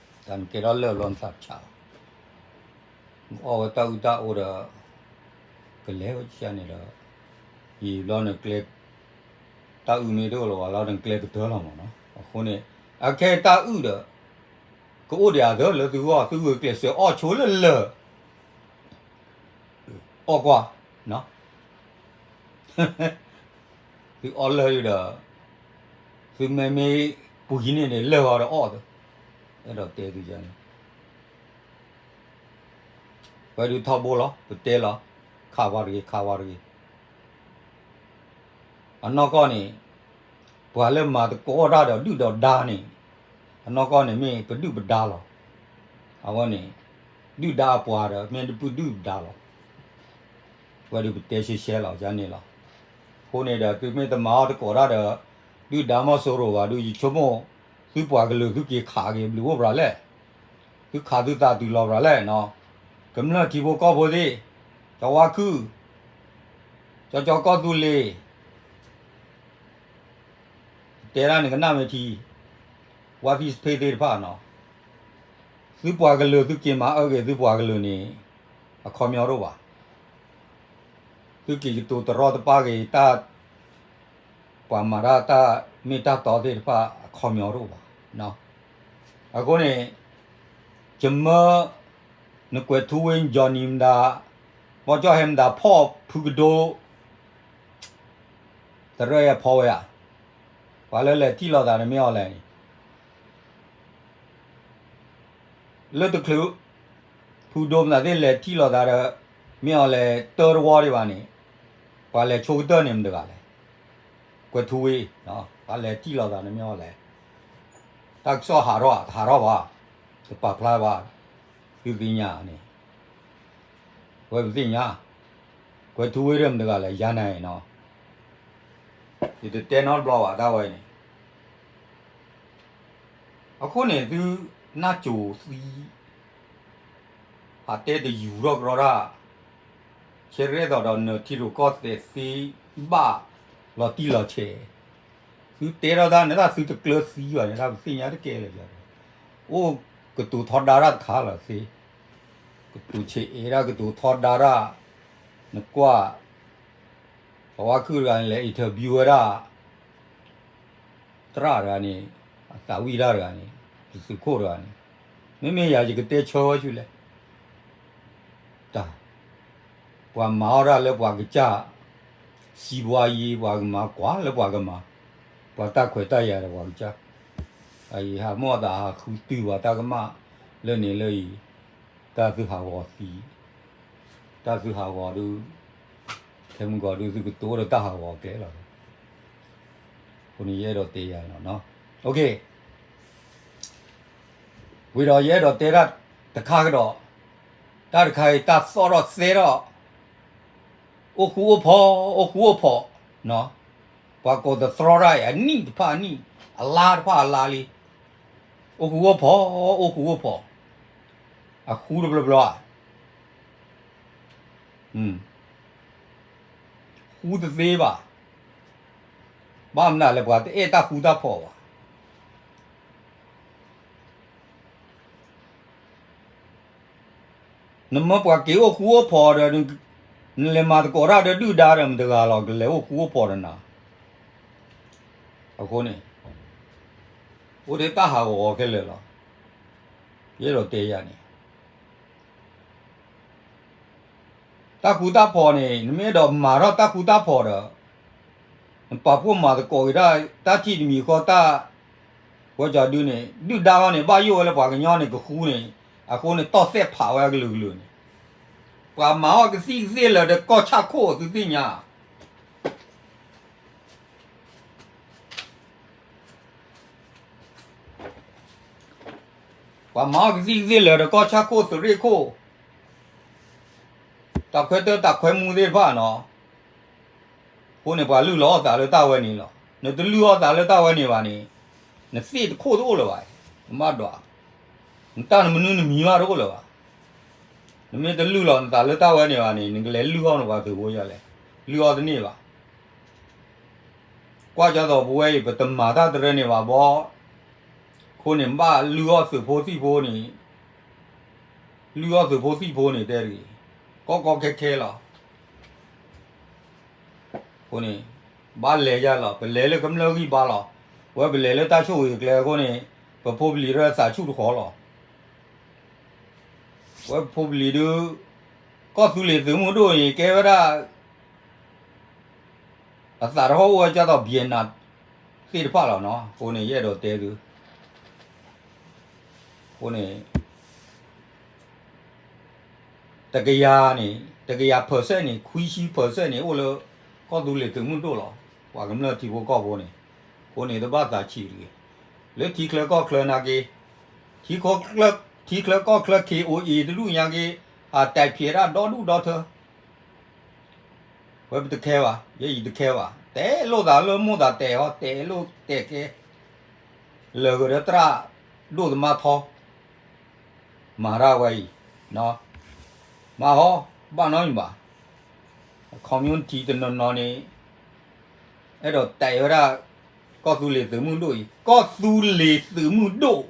တၢ်နကဲထီၣ်လၢာ်ဘျီနသးဆးလီၤ, နအီၣ်ဝဲတၢ်အုၣ်တၢ်အီဒီး ကလဲၤဝဲကန့ၣ်ဒီး ယံာ်ဘျီနကျဲ တၢ်အုၣ်မ့ၢ်တအိၣ်လၢၤဘၣ်လီၤ နကျဲကတၢၢ်လီၤမးနီၤ, အဃိန့ၣ် အခဲတၢ်အုၣ်ဒီး ကအိၣ်ဒံးအသၢလၢသုဂီၢ် သုဂုာ်ကျဲးစၢးအီၣ်ဆိလၢလၢာ် အီၣ်ကွၢ်, သုအီၣ်လၢာ်ဒီး သုမ့မ့ၢ်ပှံၤန့ၢ်န့ၣ် လၢာ်ဂီၤဒီးအီၣ်သၢ, အဲၣ်ဒိးတဲသုန့ၣ် ပှၤဒုးထီဘိလီၤ ပတဲလီၤ, ခးဝါတဂ့ၤ ခးဝါတဂ့ၤ, အနီၢ်ကီၢ်န့ၣ် ပှၤလၢမၤသကိးတၢ်ဒီးဒုၣ်ဒီးဒါန့ၣ်, အနီၢ်ကီၢ်န့ၣ်မ့ၢ်ပဒုၣ်ပဒါလီၤ, အဝဲန့ၣ် ဒုၣ်ဒါအပှၤဒီး မ့ၢ်ပဒုၣ်ပဒါလီၤ, ပှၤဒုးပတဲရှဲရှဲလီၤန့ၣ်လီၤ, အဃိန့ၣ်ဒီး သုမ့ၢ်တမၤအီၣ်သကိးတၢ်ဒီး ဒုၣ်ဒါမီၢ်စိရိၤဘၣ်ဒုး ယဆိကမိၣ် သုပှၤကလုာ်သုက့ၤခးက့ၤဘျုးအိၣ်ပှၤလဲၣ် သုခးသုသးတုၤလီၤပှၤလဲၣ်နီၤ, ကမျၢၢ်ထံဖိကီၢ်ဖိသ့ၣ်, ကၠီဝါခုၣ်, ကၠီကၠီကီၢ်သူလ့ၤ, တဲဒၣ်န့ၣ်ကနၣ်မ့ၢ်ထံ, ဝါသံစဖ့သ့ၣ်တဖၣ်နီၤ, သုပှၤကလုာ်သုက့ၤမၤအၢက့ၤသုပှၤကလုာ်န့ၣ် အခီပညီတအိၣ်ဘၣ်, သုက့ၤကတိၤတရီတပါက့ၤတၢ် ပှၤမၤတၢ်တၢ်မ့ၢ်တၢ်တီသ့ၣ်တဖၣ်အခီပညီတအိၣ်ဘၣ်, အဃိန့ၣ် ယမၢ နကွဲးထူဝ့ Johnny မတၤ, ဘီကၠီၣ်ဟဲမတၤ ဖီၣ်ဖုကဒိ တရၢယဖီဝဲဧါ, ပှၤလၢလဲၤထံၣ်လိာ်သးန့ၣ်မ့ၢ်အီၤလဲၣ်န့ၣ် လၢတချုး ဖုဒိမနုၤသ့ၣ်လဲၤထံၣ်လိာ်သးဒီး မ့ၢ်အီၤလဲၤတၢတဝီဒံးဘၣ်န့ၣ် ပှၤလဲၤဆိကတၢၢ်န့ၣ်မတၤတဂၤလဲၣ်, ကွဲးထူဝ့, ပှၤလဲၤထံၣ်လိာ်သးန့ၣ်မ့ၢ်အီၤလဲၣ်, တၢ်ကစီၣ်ဟးထီၣ် တဟးထီၣ်ဘၣ်, တပာ်ဖျါဘၣ်, သုသ့ၣ်ညါန့ၣ် ဝဲပသ့ၣ်ညါ, ကွဲးထူဝ့ဒၣ်မတၤတဂၤလဲၣ် ယၤန့ၣ်နီၤ, ယတတဲနီတဘျီဘၣ်တၢ်ဝဲန့ၣ် အဃိန့ၣ်သု နၢ်စိၤသံ ဟးတဲတယူၤထီၣ်ကရီတၢ်, ဆဲရဲၣ်သိးဒီးနထံရူၢ်ကီၢ်သဲးသ့ဘၣ်လီၤတံၢ်လီၤဆဲး, သုတဲထီၣ်တၢ်န့ၣ် တၢ်သုတကျၢၤသံဘၣ်န့ၣ် တၢ်ပသ့ၣ်ညါတကဲလၢၤ, အိၣ်ကတိၤထီဒါတၢ်တခါလီၤသ့, ကတိၤဆဲးအဲၣ်ဒၣ်ကတိၤထီဒါတၢ်, နကွၢ် ပဝါခုၣ်တဂၤန့ၣ် လဲၤ interview ဝဲဒၣ် သရၣ်တဂၤန့ၣ်, အသးဝံၣ်တၢ်တဂၤန့ၣ်, တသုးခိၣ်တဂၤန့ၣ်, မ့မ့ၢ်ယၤယကတဲဆၢဝဲဆူလဲၣ်, တၢ်, ပှၤမၤအီၣ်တၢ်လၢပှၤကစၢ်, စံးပှၤယံၤ ပှၤကမၤကွၢ်လၢပှၤကမၤ, ပှၤတၢ်ခွဲးတၢ်ယာ်ဒီးပှၤကစၢ်, အအံၤဟးမီၢ်သးဟးဃုတုၤပှၤတၢ်ကမၣ်လၢန့ၣ်လၢအံၤ, တၢ်သုဟးဂီၤသံ, တၢ်သုဟးဂီၤဒုး, ခဲမုၢ်ဂီၤဒုးသုကတိၤဒီးတၢ်ဟးဂီၤကျဲလီၤ. အဃိန့ၣ်ယအဲၣ်ဒိးတဲယၤလီၤနီၤ, ဝံၤဒီးယအဲၣ်ဒိးတဲတၢ်တခါကဒီး, တၢ်တခါအံၤတၢ်သီၣ်ထီၣ်သဲထီၣ်, အိၣ်ဃူအိၣ်ဖိး, အိၣ်ဃူအိၣ်ဖိး, ပှၤကိးသတြီတၢ်အံၤ အနံၣ်တဖၣ်အနံၣ်, အလါတဖၣ်အလါလံ, အိၣ်ဃူအိၣ်ဖိး, အိၣ်ဃူအိၣ်ဖိး, အဃူတဘျီဘျီဧါ ဃူတသ့ဘၣ်, ဘၣ်မနုၤလဲၣ် ပှၤတအဲၣ်တၢ်ဃူတၢ်ဖိးဘၣ်. နမ့ၢ်ပှၤက့ၤအိၣ်ဃူအိၣ်ဖိးဒီး, နလဲၤမၤသကိးတၢ်ဒီးဒုၣ်ဒါဒီး မတဂၤလီၤ ကလဲၤအိၣ်ဃူအိၣ်ဖိးဒီးနၤ. အဃိန့ၣ်, အိၣ်ဒၣ်တၢ်ဟးဂီၤခဲလၢာ်လီၤ. ယအဲၣ်ဒိးတဲယၤန့ၣ် တၢ်ဃူတၢ်ဖိးန့ၣ် နမ့ၢ်အဲၣ်ဒိးမၤထီၣ်တၢ်ဃူတၢ်ဖိးဒီး, နပာ်ဖှိၣ်မၤသကိးက့ၤတၢ်, တၢ်ထံၣ်တမံၤဃီတၢ်, ဝဲကီဒုန့ၣ် ဒုၣ်ဒါအီၤန့ၣ် ဘၣ်ယိၣ်ဝဲလၢပှၤကညီန့ၣ်ကဃူန့ၣ်, အဃိန့ၣ်တီၢ်သဲးဖးဝဲအကလုာ်ကလုာ်န့ၣ်, ပှၤမၤအီၣ်ကသံၣ်ကသ့ၣ်လၢာ်ဒီးကီၢ်ဆၣ်ခိၣ်သုသ့ၣ်ညါ ပှၤမၤအီၣ်ကသံၣ်ကသ့ၣ်လၢာ်ဒီးကီၢ်ဆၣ်ခိၣ်သုးရ့ၣ်ခိၣ်, တၢ်ခွဲးတၢ်ခွဲးမူသ့ၣ်တဖၣ်နီၤ, အဃိန့ၣ် ပှၤလုၢ်လီၤအီၣ်သးလၢတၢ်ဝဲန့ၣ်လီၤ. နတလုၢ်အီၣ်သးလၢတၢ်ဝဲန့ၣ်ဘၣ်န့ၣ်, နသ့ၣ်တခိၣ်တအိၣ်လၢၤဘၣ်, နဘၣ်ဒွး, နတၢ်နမနုၤနမံၤမးတအိၣ်လၢၤဘၣ်. နမ့ၢ်တလုၢ်လီၤနသးလၢတၢ်ဝဲန့ၣ်ဘၣ်န့ၣ် နကလဲၤလုၢ်အီၣ်နပှၤသုးဖိယလဲၣ်, လုၢ်အီၣ်တန့ၢ်ဘၣ်. ကွၢ်ကၢ်သိးပဝဲအံၤ ပတမၤတၢ်တရၢန့ၣ်ဘၣ်ဘီ, အဃိန့ၣ် ဘၣ်လုၢ်အီၣ်သုးဖိသံၣ်ဖိန့ၣ်, လုၢ်အီၣ်သုးဖိသံၣ်ဖိန့ၣ်တဲတဂ့ၤ, ကီကီခဲခဲလီၤ. အဃိန့ၣ်, ဘၣ်လဲၤယၤလီၤ, ပလဲၤလၢကမျၢၢ်ဂံၢ်ဘါလီၤ. ဝဲပလဲၤလၢတၢ်ဆိၣ်ဂ့ၤကျဲအဃိန့ၣ်, ပဖိပလံၤလၢသးဆူၣ်တဃီလီၤ. ဝဲပဖိပလံၤဒုး, ကီၢ်သူလ့ၤသုးမုၢ်ဒိၣ်အံၤ ကဲဝဲဒၣ် အသးတဟီၣ်အိၣ်ဝဲကၢ်သိး Vietnam သ့ၣ်တဖၣ်လီၤနီၤ. အဃိန့ၣ် ယအဲၣ်ဒိးတဲသု, အဃိန့ၣ် တကယၤန့ၣ်, တကယၤ percent န့ၣ် ခွံဆံ percent န့ၣ် အိၣ်လၢကီၢ်သူလ့ၤသုးမုၢ်ဒိၣ်လီၤ. ပှၤကမျၢၢ်ထံဖိကီၢ်ဖိန့ၣ်, အဃိန့ၣ် တဘၣ်သးဆံးတဂ့ၤ. လၢထံချၢကီၢ်ချၢနာ်က့, ထံချၢကီၢ်ချၢ K O A တဒူၣ်ညါက့, အတဲာ်ဖျဲးတၢ်ဒီဒူၣ်ဒီထၢ ဝဲပတခဲဘၣ်, ယဲယတခဲဘၣ်. တဲလိာ်သးလၢမိၢ်သးတဲာ်ဟီ, တဲလိာ်တဲာ်ကဲ, လၢာ်ဂ့ၤဒီးသရၣ်ဒိၣ်သမါထီ, မၤတၢ်ဝဲအံၤ, မၤဟီ, ဘၣ်နီတမံၤဘၣ်. community တနီၤနီၤန့ၣ် အဲၣ်ဒိးတဲဝဲဒၣ် ကီၢ်သူလ့ၤသုးမုၢ်ဒိၣ်အံၤ, ကီၢ်သူလ့ၤသုးမုၢ်ဒိၣ်,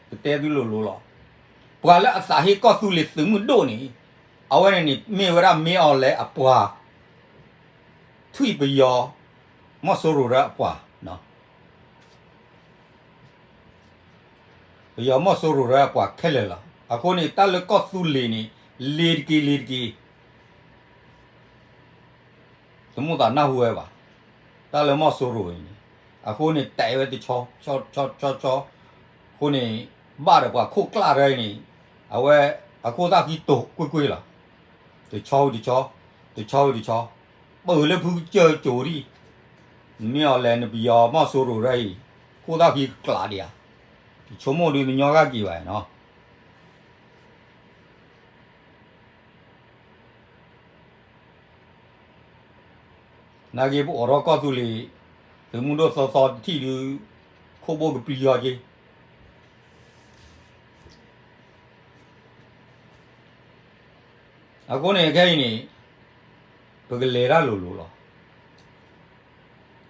ပတဲသုလိၤလိၤလီၤ. ပှၤလၢအသးဟ့ကီၢ်သူလ့ၤသုးမုၢ်ဒိၣ်န့ၣ်, အဝဲန့ၣ်န့ၣ် မ့ၢ်ဝဲဒၣ်မ့ၢ်အီၤလဲၣ်အပှၤ ထွံၣ်ပယီၤ မီၢ်စိရိၤရၢအပှၤ, ပယီၤမီၢ်စိရိၤရၢအပှၤခဲလၢာ်လီၤ. အဃိန့ၣ် တၢ်လၢကီၢ်သူလ့ၤန့ၣ် လ့ၤတက့ၤလ့ၤတက့ၤ တမိၣ်သးနၢ်ဟူဝဲဘၣ်, တၢ်လၢမီၢ်စိရိၤအံၤန့ၣ်, အဃိန့ၣ် တဲဝဲတဆီဆီဆီဆီ, အဃိန့ၣ် ဘၣ်ဒီးပှၤခိၣ်ကျၢ်တၢ်အံၤန့ၣ်, အဝဲအခိၣ်သၣ်ဃံတိာ်ကွ့ၢ်ကွ့ၢ်လီၤ. တဆီဝံၤတဆီ, တဆီဝံၤတဆီ, ပၢၢ်လၢဖုကစၢၢ်ကၠိၤဒံး, နမ့ၢ်အီၤလဲၣ် နပယီၤမီၢ်စိရိၤတၢ်အံၤ, ခိၣ်သၣ်ဃံကကျးဒံးဧါ, ယဆိကမိၣ်ဒုးနညီဂၤက့ၤဘၣ်နီၤ. နာ်က့ ပအိးထီၣ်ကီၢ်သူလ့ၤ သုးမုၢ်ဒိၣ်သီသီတထံၣ်ဒုး ခိၣ်ဘိၣ်ကပျံၤအီၤက့ၤ. အဃိန့ၣ် ခဲအံၤန့ၣ် ပကလဲၤတၢ်လိၤလိၤလီၤ.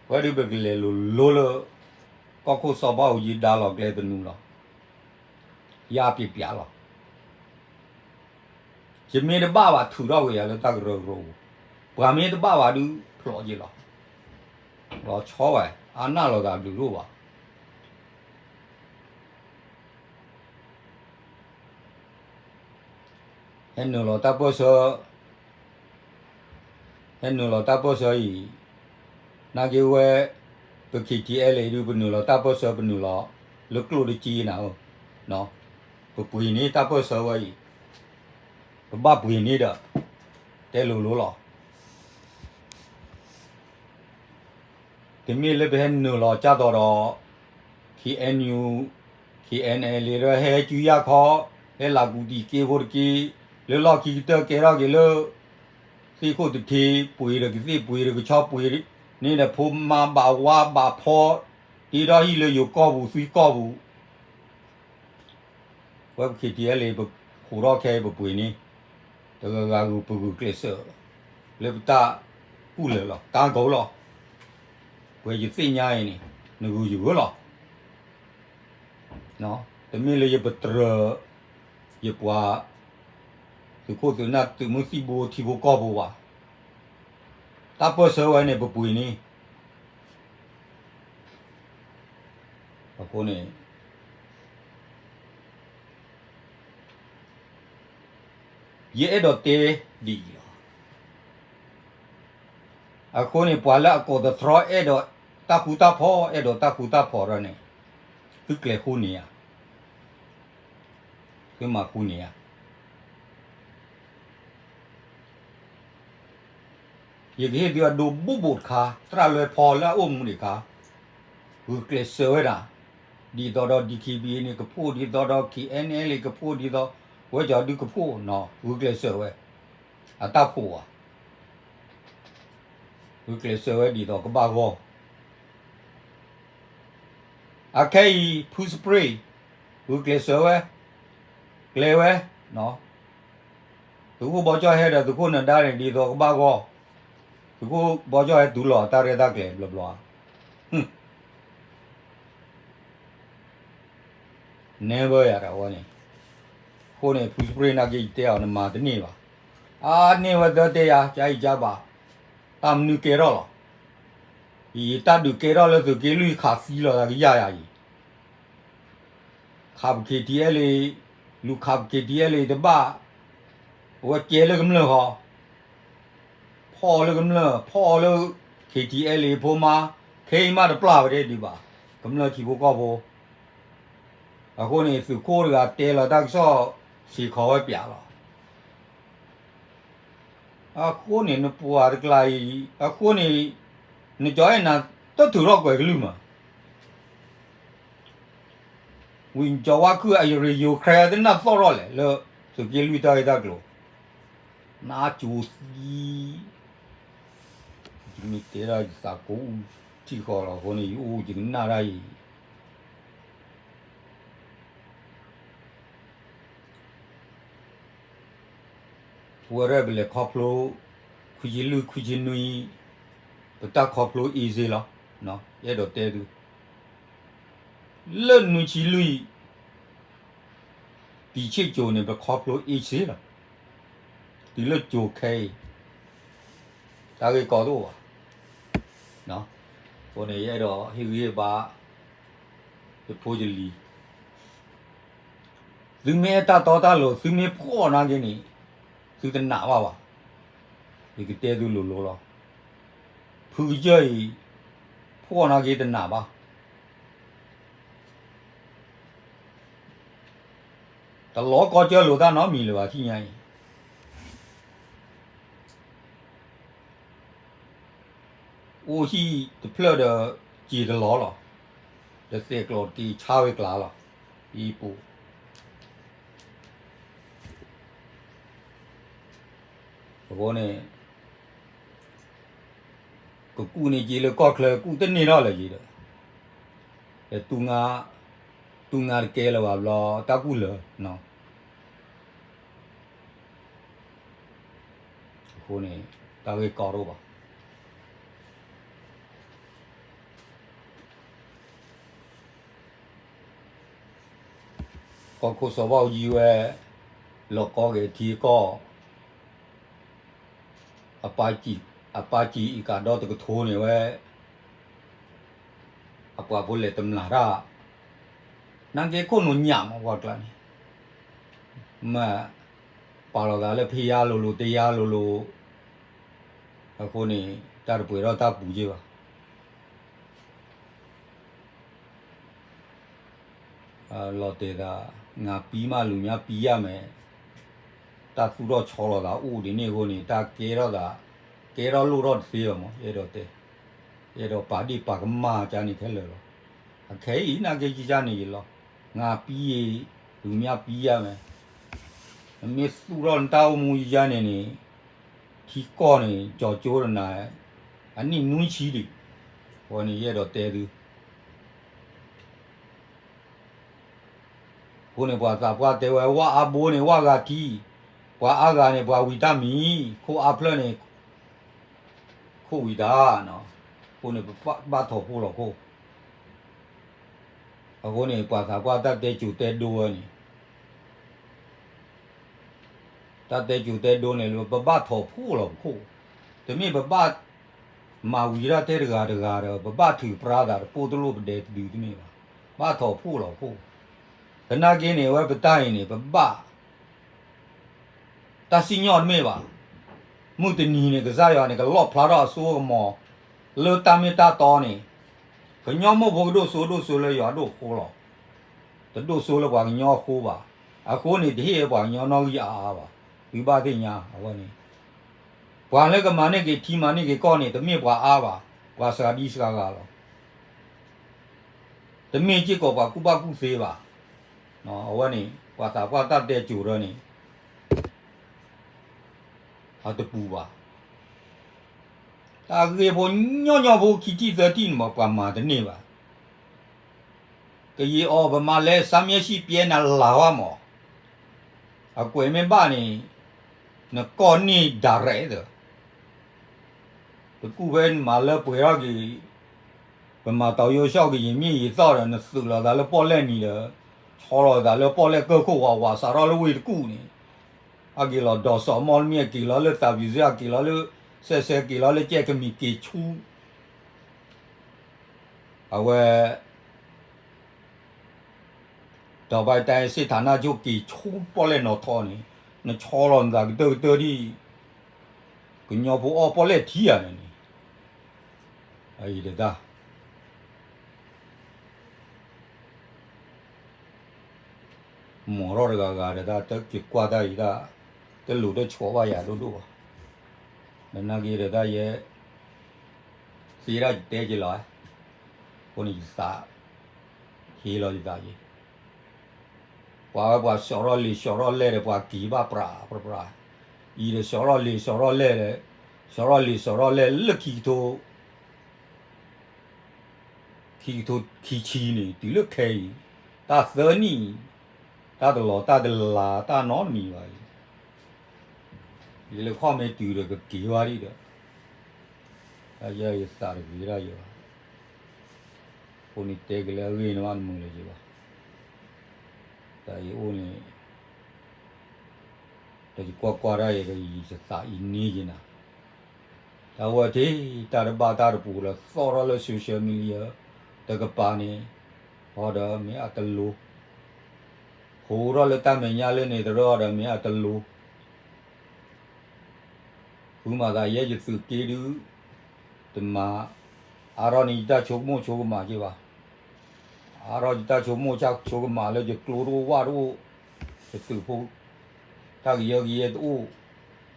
ဝဲဒုးပကလဲၤလိၤလိၤလၢ ကီၢ်ခိၣ်စီၤဘၣ်အူကၠံဒါလီၤကျဲသနူလီၤ. ယါပျံၤပျါလီၤ. ယမ့ၢ်တဘၣ်ဘၣ် ထုးထီၣ်က့ၤယၤလၢတၢ်ကရၢကရိပူၤ, ပှၤမ့ၢ်တဘၣ်ဘၣ်ဒုး ဖျိးက့ၤလီၤ. လီၤဆီဝဲ, အါနၢ်လိာ်သးဘျုးဒိၣ်ဘၣ်. ဟဲနုာ်လီၤတၢ်ပၢၢ်ဆၢ, ဟဲနုာ်လီၤတၢ်ပၢၢ်ဆၢအံၤ, နာ်က့ဝဲ, ပ K T L A ဒုး ပနုာ်လီၤတၢ်ပၢၢ်ဆၢ ပနုာ်လီၤလၢကျိၣ်တက့နၤဧၢ, ပပှ့ၤန့ၢ်တၢ်ပၢၢ်ဆၢဝဲအံၤ, ပဘၣ်ပှ့ၤန့ၢ်ဒီး, တဲလိၤလိၤလီၤ. တမ့ၢ်လၢပဟဲနုာ်လီၤကၢ်သိးဒီး K N U, K N L A ဒီးဟဲကၠူယၢ်ခီ, ဟဲလၤကူၤတံာ်က့ဖိတက့, လၢလီၢ်ခံကတၢၢ်ကဲထီၣ်က့ၤလၢ သ့ၣ်ခိၣ်တထ့, ပှ့ၤဒီးကသ့ၣ်, ပှ့ၤဒီးကဆီ, ပှ့ၤန့ၢ်ဒီးဖိမါဘၣ်ဝါဘၣ်ဖီ, တ့ထီၣ်ဟံၣ်လၢယိၤကီၢ်ပူၤ သုးကီၢ်ပူၤ ဝဲပ K T L A ပဖှိၣ်ထီၣ်ခဲအံၤပပှ့ၤန့ၣ်, တဂၤဂၤဂုာ်ပဂုာ်ကျဲးစၢး, လၢပတၢ်ကူၣ်လၢာ်လီၤ ကါကိလီၤ. ပှဲၤယသ့ၣ်ညါအံၤန့ၣ်, နဂုာ်ယဂုာ်လီၤ. တမ့ၢ်လၢယပတြၢၤ, ယပှၤ, သုးခိၣ်သုးနၢ်သုးမုၢ်သံၣ်ဘိထံဖိကီၢ်ဖိဘၣ်. တၢ်ပၢၢ်ဆၢဝဲန့ၣ် ပပှ့ၤန့ၣ် အဃိန့ၣ် ယအဲၣ်ဒိးတဲဒ်အံၤလီၤ. အဃိန့ၣ် ပှၤလၢအကိးသတြီအဲၣ်ဒိးတၢ်ဃူတၢ်ဖိး, အဲၣ်ဒိးတၢ်ဃူတၢ်ဖိးဒီးန့ၣ်, သုကျဲၤဃူန့ၢ်ဧါ, သုမၤဃူန့ၢ်ဧါ. ယကဟ့ၣ်သုအဒိဘူးဘူးတခါ, သရၣ်လွဲဖီလၢအအိၣ်မူဒံးခါ, ဂုာ်ကျဲးစၢးဝဲဒၣ်, ဒ်သိးဒီး D K B A န့ၣ်ကဖှိၣ်, ဒ်သိးဒီး K N L A ကဖှိၣ်, ဒ်သိးဝဲကၠီဒုကဖှိၣ်နီၤ, ဂုာ်ကျဲးစၢးဝဲ, အတၢ်ဖှိၣ်ဧါ, ဂုာ်ကျဲးစၢးဝဲဒ်သိးကဘၣ်ဂီၢ် အခဲအံၤ ဖုစပရ့ၣ်, ဂုာ်ကျဲးစၢးဝဲ, ကျဲၤဝဲ, သုးခိၣ်ဘီကၠီၣ်ဟဲဒီးသုးခိၣ်နၢၤဒါန့ၣ် ဒ်သိးကဘၣ်ဂီၢ်, သုးခိၣ်ဘီကၠီၣ်ဟဲတုၤလီၤတၢ်ရဲၣ်တၢ်ကျဲၤဘျီဘျီဧါ. Never ယၤဒၣ်ဝဲန့ၣ်, အဃိန့ၣ် ဖုစပရ့ၣ်နာ်က့ယတဲအီၤ နမၤတန့ၢ်ဘၣ်. အါန့ၢ်ဝဲသၢတဲယၤ ကၢအံၤကၢဘၣ်, တၢ်မနုၤကဲထီၣ်လီၤ. ယတၢ်ဒုးကဲထီၣ်လၢသုးက့လွံၢ်ခးသံလီၤသးကယၢ်ယၤအံၤ ခးပ K T L A, လူၤခးပ K T L A တဘၣ်, အဝဲကဲလၢကမျၢၢ်ဃီ, ဖီၣ်လၢကမျၢၢ်, ဖီၣ်လၢ K T L A ဖိမါ, ခဲအံၤမးတပျၢ်ဝဲဒၣ်ဒံးဘၣ်, ကမျၢၢ်ထံဖိကီၢ်ဖိ. အဃိန့ၣ် သုးခိၣ်တဂၤတဲလီၤတၢ်ကစီၣ် စ့ၢ်ကီးဝဲပၠးလီၤ. အဃိန့ၣ် နပှၤတကျါအံၤ, အဃိန့ၣ် နကၠီအဲၣ်နၤ တထုးထီၣ်ကွဲၤကလုၢ်မး ဝံၤကၠီဝါခုၣ်အရ့ယိၤ ခရဲတနၢ်သီၣ်ထီၣ်လဲၣ် လၢသုးက့လွံၢ်တၢ်ဂ့ၢ်တၢ်ကျိၤ, နါကၠိသံ, ယမ့ၢ်တဲဒၣ်ယသးကိးအူထံၣ်ဃီလီၤအဃိန့ၣ် ယအိၣ်ယကနၣ်ဒၣ်အံၤ ပဝဲဒၣ်ပလဲၤခီဖျိ ခွံဆံလွံၢ်ခွံဆံနွံ, ပတၢ်ခီဖျိ easy လီၤ. ယအဲၣ်ဒိးတဲသု, လၢနွံဆံလွံၢ်, ပံၤဆ့ၣ်ကၠိၤန့ၣ် ပခီဖျိ easy လီၤ. တုၤလၢကၠိၤခဲအံၤ တၢ်ဂ့ၢ်ကီတအိၣ်ဘၣ်. အဃိန့ၣ် ယအဲၣ်ဒိးဟ့ၣ်ဂံၢ်ဟ့ၣ်ဘါ ယဖိယလံၤ, သုမ့ၢ်အဲၣ်တၢ်တီတၢ်လိၤ သုမ့ၢ်ဖှီၣ်နာ်က့န့ၣ် သုတနာ်ဘၣ်ဘၣ်. ယကတဲသုလိၤလိၤလီၤ. ဖုကစၢၢ်အံၤ ဖှီၣ်နာ်က့တနာ်ဘၣ်. တလီၤကီၢ်ကၢၢ်လိာ်တၢ်နီတမံၤလၢၤဘၣ်ထံၣ်ညါအံၤ အိၣ်ဟံၣ်တဖျၢၣ်ဒီး စ့ၤတလီၤလီၤ. ဒီးသဲးကျိးတက့ၤဆါဝဲကျါလီၤ. အံၤပူၤ အဃိန့ၣ် ကကူၣ်န့ၢ်က့ၤလၢကီၢ်ချၢ ကူၣ်တန့ၢ်ထီၣ်လၢၤက့ၤဒီး တူၢ်ငါ, တူၢ်ငါတကဲလၢၤဘၣ်ဘျီ တၢ်ကူၣ်လၢာ် အဃိန့ၣ် တၢ်ဂ့ၢ်ကီတအိၣ်ဘၣ်. ကီၢ်ခိၣ်စီၤဘၣ်အူကၠံဝဲ လီၤကီက့ၤထံကီၢ် အပၢ်ကၠံအကၤဒီတကထိန့ၣ်ဝဲ အပှၤဖိလဲၤတမျၢ်တၢ် နာ်က့ခိၣ်နူာ်ညၣ်မးပှၤကျါန့ၣ် မ့ၢ် ပာ်လီၤသးလၢဖယါလိၤလိၤ တယါလိၤလိၤ, အဃိန့ၣ် တၢ်တပှဲၤထီၣ်တၢ်ပူၤက့ဘၣ်. လီၤတဲာ်သး ငါပံမး လူများပံရမယ်, တၢ်သူၣ်ထီၣ်ဆီလီၤသးအိၣ်ဒ်န့ၣ်အဃိန့ၣ် တၢ်ကဲထီၣ်သး ကဲထီၣ်လိၣ်ထီၣ်တသ့ဘၣ်မး ယအဲၣ်ဒိးတဲ, ယအဲၣ်ဒိးပာ်ဒ့ၣ်ပာ်ကမၣ်ကန့ၣ်ခဲလၢာ်လီၤ. အခဲအံၤနာ်က့ယန့ၣ်ယလီၤ, ငါပံယ့ၤ လူများပံရမယ်, နမ့ၢ်သူၣ်ထီၣ်နတၢ်အိၣ်မူယန့ၣ်န့ၣ် ထံကီၢ်န့ၣ် ကၠီၤကၠိတနၤ အနံၣ်နွံဆံဒံး, အဃိန့ၣ် ယအဲၣ်ဒိးတဲသု အဃိန့ၣ် ပှၤသးပှၢ်တဲဝဲ ဝၣ်အါဘိန့ၣ် ဝၣ်ဂၤထံ, ပှၤအါဂၤန့ၣ် ပှၤဝံၤတၢ်မံၤ, ခိၣ်အါဖျၢၣ်န့ၣ် ခိၣ်ဝံၤတၢ်, အဃိန့ၣ် ပဘၣ်ထိးဖှိၣ်လီၤခိၣ်, အဃိန့ၣ် ပှၤသးပှၢ်တၢ်တဲစိၤတဲဒိဝဲန့ၣ် တၢ်တဲစိၤတဲဒိန့ၣ် ပဘၣ်ထိးဖှိၣ်လီၤပခိၣ်, တမ့ၢ်ပဘၣ်မၤဝံၤဒၣ်ထဲတဂၤတဂၤဒီး ပဘၣ်ထုးပြါသးတပိၢ်တလိၣ်ပဒဲတဒုတမ့ၢ်ဘၣ်, ဘၣ်ထိးဖှိၣ်လီၤခိၣ်, သနာ်က့န့ၣ် အဝဲပတၢ်အံၤန့ၣ် ပဘၣ် တၢ်စံၣ်ညီၣ်တမ့ၢ်ဘၣ်, မုၢ်တနံၤန့ၣ် ကစၢ်ယွၤန့ၣ် ကလီၣ်ဖျါထီၣ်အစိအကမီၤ လၢတၢ်မ့ၢ်တၢ်တီန့ၣ်, ကညီမိၢ်ဖိကဒိၣ်စိဒိၣ်စိလၢယွၤဒိၣ်ဃိလီၤ, တဒိၣ်စိလၢပှၤကညီအဃိဘၣ်, အဃိန့ၣ် တဟ့ၣ်ဝဲပှၤကညီနီၣ်ဂံၢ်အါအါဘၣ်, သုဘၣ်သ့ၣ်ညါအဝဲန့ၣ်, ပှၤလၢကမၤန့ၢ်က့ၤထံမၤန့ၢ်က့ၤကီၢ်န့ၣ် တမ့ၢ်ပှၤအါဘၣ်, ပှၤစှၤဒံစှၤဂၤလီၤ. တမ့ၢ်စ့ၢ်ကီးပှၤကူၣ်ဘၣ်ကူၣ်သ့ဘၣ်, အဝဲန့ၣ် ပှၤသးပှၢ်တၢ်တဲစိၤဒီးန့ၣ် အတပူၤဘၣ်, တၢ်ဂ့ၢ်ဖိညီညီဖိခံထံၣ်သၢထံၣ်န့ၣ်မး ပှၤမၤတန့ၢ်ဘၣ်, ကယံာ်အီၤပမၤလဲၤ စါမၠဲၣ်ဆံပျဲနၤလၢ်ဝဲမး, အကွဲးမ့ၢ်ဘၣ်န့ၣ် နကီၢ်န့ၢ်ဒၣ်ရဲၣ်သၢ တကူၣ်ဖဲနမၤလၢပှဲၤထီၣ်က့ၤ, ပမၤတီၤယိၤဆှီၣ်က့ၤ ယံာ်မ့ၢ်ယံာ်သီၣ်ဒီး နသုးလီၤသးလၢပီၣ်လဲၣ်နံၤဒီး ဆီလီၤသးလၢပီၣ်လဲၣ်ကၢၢ်ခိၣ်ဝးဝး စးထီၣ်လၢဝ့ၢ်တကူၣ်န့ၣ်, အက့ၤလီၤဒီးစီၤမီၣ်လမ့ၢ် အက့ၤလီၤလၢသးပူၤစ့ၢ် အက့ၤလီၤလၢ စဲးစဲး က့ၤလီၤလၢကဲကမံၤက့ၤဆူ အဝဲ ဒီးဘၣ်တၢ်စ့ၣ်ထးနၢ်ကၠိၣ်က့ၤဆူပီၣ်လဲၣ်နီၤထီန့ၣ်, နဆီလီၤနသးကတၢၢ်ကတၢၢ်ဒ် ကညီဖိအီၣ်ပီၣ်လဲၣ်ထံဧါန့ၣ်, အအံၤတဒၣ် မီၤထီၣ်တဂၤဂၤဒီးတၢ်တက့ၤကွၢ်တၢ်အံၤဒၣ်, တလိၣ်တဆီၣ်ဘၣ်ယၤဒိၣ်ဒိၣ်ဘၣ်, ဒီးနာ်က့ဒီးတၢ်ယဲ သ့ဒၣ်ယတဲက့ၤလီၤ, အဃိန့ၣ်ယသး ဟ့လီၤယသးယံၤ, ပှၤဝဲပှၤဆှီထီၣ်လံာ်ဆှီထီၣ်လဲၢ်ဒီး ပှၤက့ၤဘၣ်ပြးပြးပြး, အံၤဒီးဆှီထီၣ်လံာ်ဆှီထီၣ်လဲၢ်ဒီး, ဆှီထီၣ်လံာ်ဆှီထီၣ်လဲၢ်လၢခံကထိ ခံကထိခံဆံန့ၣ် တုၤလၢခဲအံၤ, တၢ်သၢနံၣ်, တၢ်တလီၤတၢ်တလၤတၢ်နီတမံၤဘၣ်အံၤ, ယလဲၤခီၣ်မ့ၢ်တုၤဒီးကက့ၤဝဲဒံးဒီး, တၢ်ယဲယသးတဂ့ၤဒၣ်ယဘၣ်, အဃိန့ၣ်တဲက့ၤလၢအဂ့ၢ်န့ၣ်ဘၣ်တမုာ်လၢၤယဘၣ်, တၢ်အံၤအိၣ်န့ၣ် ဒီးယကွၢ်ကွၢ်ဒၣ်ယဲဒီးယသးအံၤန့ၢ်ယနၤ, တၢ်ဝဲထံၣ် တၢ်တဘၣ်တၢ်တပူၤလၢသီၣ်ထီၣ်လၢ social media တကပၤန့ၣ်, ဟီဒီးမ့ၢ်အတလိၤ, ဟိးထီၣ်လၢတၢ်မဲာ်ညါလၢန့ၣ်တရၢအီၤဒီးမ့ၢ်အတလိၤ ဃုမၤသးယဲယသုးက့ဒုး, တမၤ, အါထီၣ်န့ၣ်ယတၢ်ဆိကမိၣ်ဆိကမးက့ဘၣ်, အါထီၣ်ယတၢ်ဆိကမိၣ်ဆိကမးလၢယကျိတအိၣ်ဝၣ်တအိၣ်, ယသုးဖိ, တၢ်ကယၢကယဲတအိၣ်,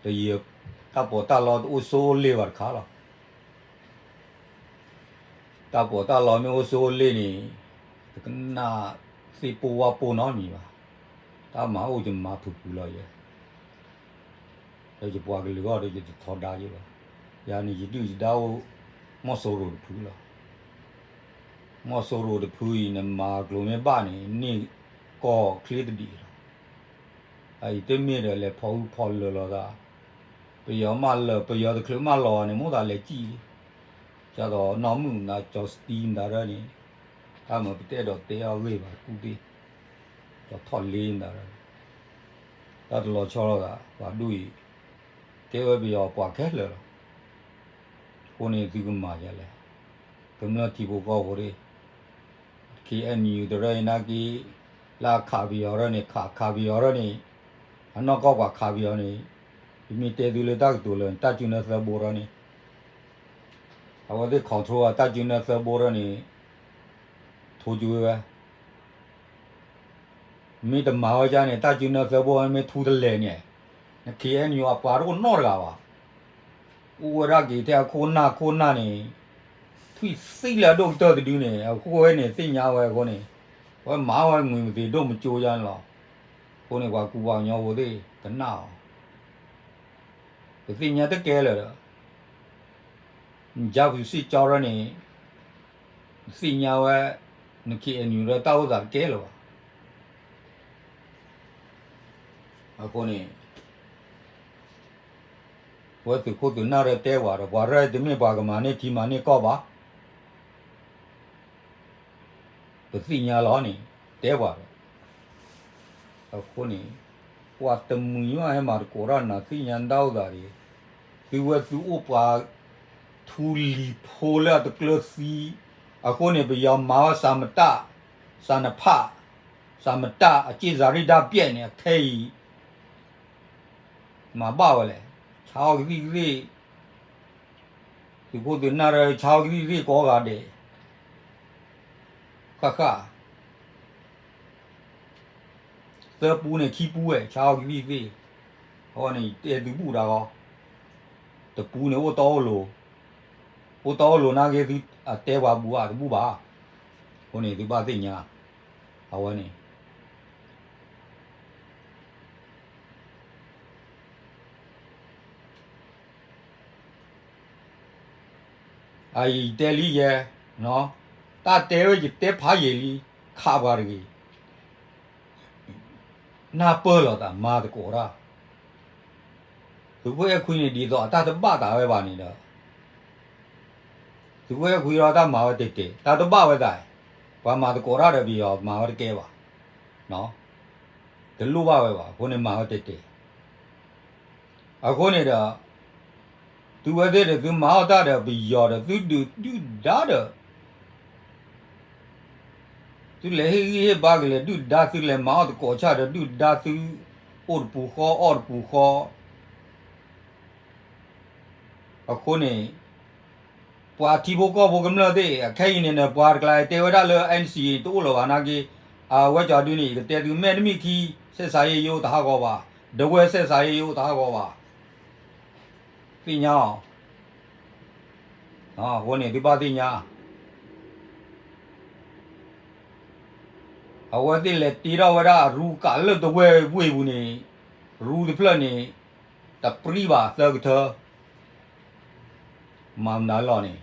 တယံာ်, တၢ်ပီးတၢ်လီတအိၣ်ဆိလ့ၣ်ဘၣ်တခါလီၤ. တၢ်ပီးတၢ်လီမ့ၢ်အိၣ်ဆိလ့ၣ်န့ၣ်, တကနၣ်သ့ၣ်ပိၢ်ဝၣ်ပိၢ်နီတမံၤဘၣ်, တၢ်မၤအိၣ်ယမၤဖုးဖုးလီၤယဲ ဒီးယပှၤကလုာ်အဂီၢ်ဒီးယတထီဒါယဲဘၣ်, ယၤန့ၣ်ယဒုၣ်ယဒါအိၣ်, မီၢ်စိရိၤတဖုလီၤ. မီၢ်စိရိၤတဖုအံၤ နမၤကျိၤမ့ၢ်ဘၣ်န့ၣ် န့ၢ်ကီၢ်ချ့တဒံးလီၤ. အအံၤတမ့ၢ်ဒီးလဲၤဖီၣ်ဟုၣ်ဖီၣ်လၢာ်လိာ်သး, ပယီၤမၢလၢာ် ပယီၤတချုးမၢလီၤဘၣ်န့ၣ် မိၣ်သးလဲၤစံၣ်လံ, ဒ်သိးနီၢ်မုၣ်နၤကၠီစတံမတၤဒၣ်န့ၣ်, တၢ်မၤပတဲဒီးတဲအီၤဂ့ၢ်ဘၣ်တကူၣ်သ့ၣ်, ကၠီထီၣ်လ့မတၤဒၣ်, တၢ်တလီၤဆီလိာ်သး ပှၤဒိၣ်အံၤ, ကဲဝဲပယီၤပှၤခဲလၢာ်လီၤ. အဃိန့ၣ်သုကမၤယၤလဲၣ်, ကမျၢၢ်ထံဖိကီၢ်ဖိသ့ၣ်, ခ့ၣ်အဲၣ်ယူၣ်တရၢအံၤနာ်က့, လၢအခးပယီၤရၢန့ၣ် ခးခးပယီၤရၢန့ၣ်, အနီၢ်ကီၢ်ပှၤခးပယီၤန့ၣ်, ယမ့ၢ်တဲသုလၢတၢ်ကတိၤလၢ တၢ်စုနၢသၢဘိထီၣ်န့ၣ်, အဝဲသ့ၣ် control အတၢ်စုနၢသၢဘိထီၣ်န့ၣ်, ထိကၠိဝဲဝဲ မ့ၢ်တမၤဝဲဒ်န့ၣ် တၢ်စုနၢသၢဘိမ့ၢ်ထူတလဲၤန့ၣ်, န ခ့ၣ်အဲၣ်ယူၣ် အပှၤတအိၣ်နီတဂၤဘၣ်. အိၣ်ဝဲဒၣ်က့ၤထဲအခိၣ်နၢ်ခိၣ်နၢ်န့ၣ်, ထွံၣ်သံလၢအဒိၣ်ကတၢၢ်တဒုန့ၣ် အဃိဝဲန့ၣ်သ့ၣ်ညါဝဲအဃိန့ၣ်, အဝဲမၤဝဲငွေမသ့းဒိၣ်မကၠိယါန့ၣ်လီၤ. အဃိန့ၣ် ပှၤကူပှၤကညီဖိသ့ၣ် ကနၣ်အီၤ, ပသ့ၣ်ညါတကဲလၢာ်ဒီး န ကၠါပူၤစ့ၣ်ကၠီထီၣ်န့ၣ်, နသ့ၣ်ညါဝဲ န ခ့ၣ်အဲၣ်ယူၣ် ဒီးတၢ်အိၣ်သးတကဲလၢၤဘၣ်. အဃိန့ၣ် ပဝဲသုးခိၣ်သုးနၢ်ဒီးတဲပှၤဒီး ပှၤရဲၣ်တမ့ၢ်ပှၤကမၤန့ၢ်ထံမၤန့ၢ်ကီၢ်ဘၣ်. ပသ့ၣ်ညါလီၤန့ၣ် တဲပှၤဒီး, အဃိန့ၣ် ပှၤတမှံၤညါဟဲမၤသကိးတၢ်နၤ သ့ၣ်ညါနတၢ်အိၣ်သးဒ်, သုဝဲသုအိၣ်ပှၤ ထူလံၤဖိလၢအတကျၢၤသံ, အဃိန့ၣ် ပယီၤမၤဝဲစးမတၢ်, စးနဖး, စးမတၢ် အက့ၢ်စၤရံၣ်ဒၣ်ပျဲၣ်န့ၣ် အခဲအံၤ မၤဘၣ်ဝဲလဲၣ်, ဆါအီၣ်ကသံၣ်ကသ့ၣ်, သုးခိၣ်သုးနၢ်ဒီး ဆါအီၣ်ကသံၣ်ကသ့ၣ်ကိးဂၤဒဲး, ဃၣ်ဃၣ် သၢပူန့ၣ်ခံပူဝဲ ဆါအီၣ်ကသံၣ်ကသ့ၣ်, အဝဲန့ၣ်တဲသုဘူၣ်တၢ်ဂီၢ်, တပူန့ၣ်အိၣ်တီအိၣ်လိၤ, အိၣ်တီအိၣ်လိၤနာ်က့သုအတဲပှၤဘူၣ်အတဘူၣ်ဘၣ်, အဃိန့ၣ်သုဘၣ်သ့ၣ်ညါ, အဝဲန့ၣ် အအံၤတဲလံယဲ, တၢ်တဲဝဲယတဲဖးယံာ်လံ, ခးပှၤတဂ့ၤ, နၢ်ပၢၢ်လိာ်သးမၤသကိးတၢ်, သုးခိၣ်အဲၣ်ခွံန့ၣ် ဒ်သိးအတၢ်တဘၣ်သးဝဲဘၣ်န့ၣ်ဒီး သုးခိၣ်အဲၣ်ခွံဒီးတၢ်မၤဝဲတဲာ်တဲာ် တၢ်တဘၣ်ဝဲသး, ပှၤမၤသကိးတၢ်ဒီးပယီၤမၤဝဲတကဲဘၣ်, တလိၣ်ဘၣ်ဝဲဘၣ် အဃိန့ၣ်မၤဝဲတဲာ်တဲာ်, အဃိန့ၣ်ဒီး သုဝဲသ့ၣ်ဒီး သုမၤအီၣ်တၢ်ဒီးပယီၤဒီး သုဒုးဒုၣ်ဒါဒီး သုလဲၤဟ့ၣ်ဂံၢ်ဟ့ၣ်ဘါကလဲၤဒုၣ်ဒါ သုလဲၤမၤအီၣ်သကိးဆၣ်ဒီးဒုၣ်ဒါ သုအိၣ်တပူၤဃီအီၣ်တပူၤဃီ, အဃိန့ၣ် ပှၤထံဖိကီၢ်ဖိကမျၢၢ်သ့ၣ် အခဲအံၤန့ၣ် ပှၤတကျါတဲဝဲဒၣ်လၢ NCA တအိၣ်လၢၤဘၣ်နာ်က့, အဝဲကၠီဒုန့ၣ် ယကတဲသု မဲာ်တမံၤခံ ဆက်ဆံရေးရုံး တဟးဂီၤဘၣ်, ဒဝဲ ဆက်ဆံရေးရုံး တဟးဂီၤဘၣ်, သ့ၣ်ညါအီၤ အဃိန့ၣ် သုဘၣ်သ့ၣ်ညါ, အဝဲသ့ၣ်လဲၤတ့ထီၣ်ဝဲဒၣ်အရူကးလၢဒဝဲၢ်ဝ့ၢ်ပူၤန့ၣ်, ရူတဖျၢၣ်န့ၣ် တပြံဘၣ်သၢကထၢ, မၤမနုၤလီၤန့ၣ်,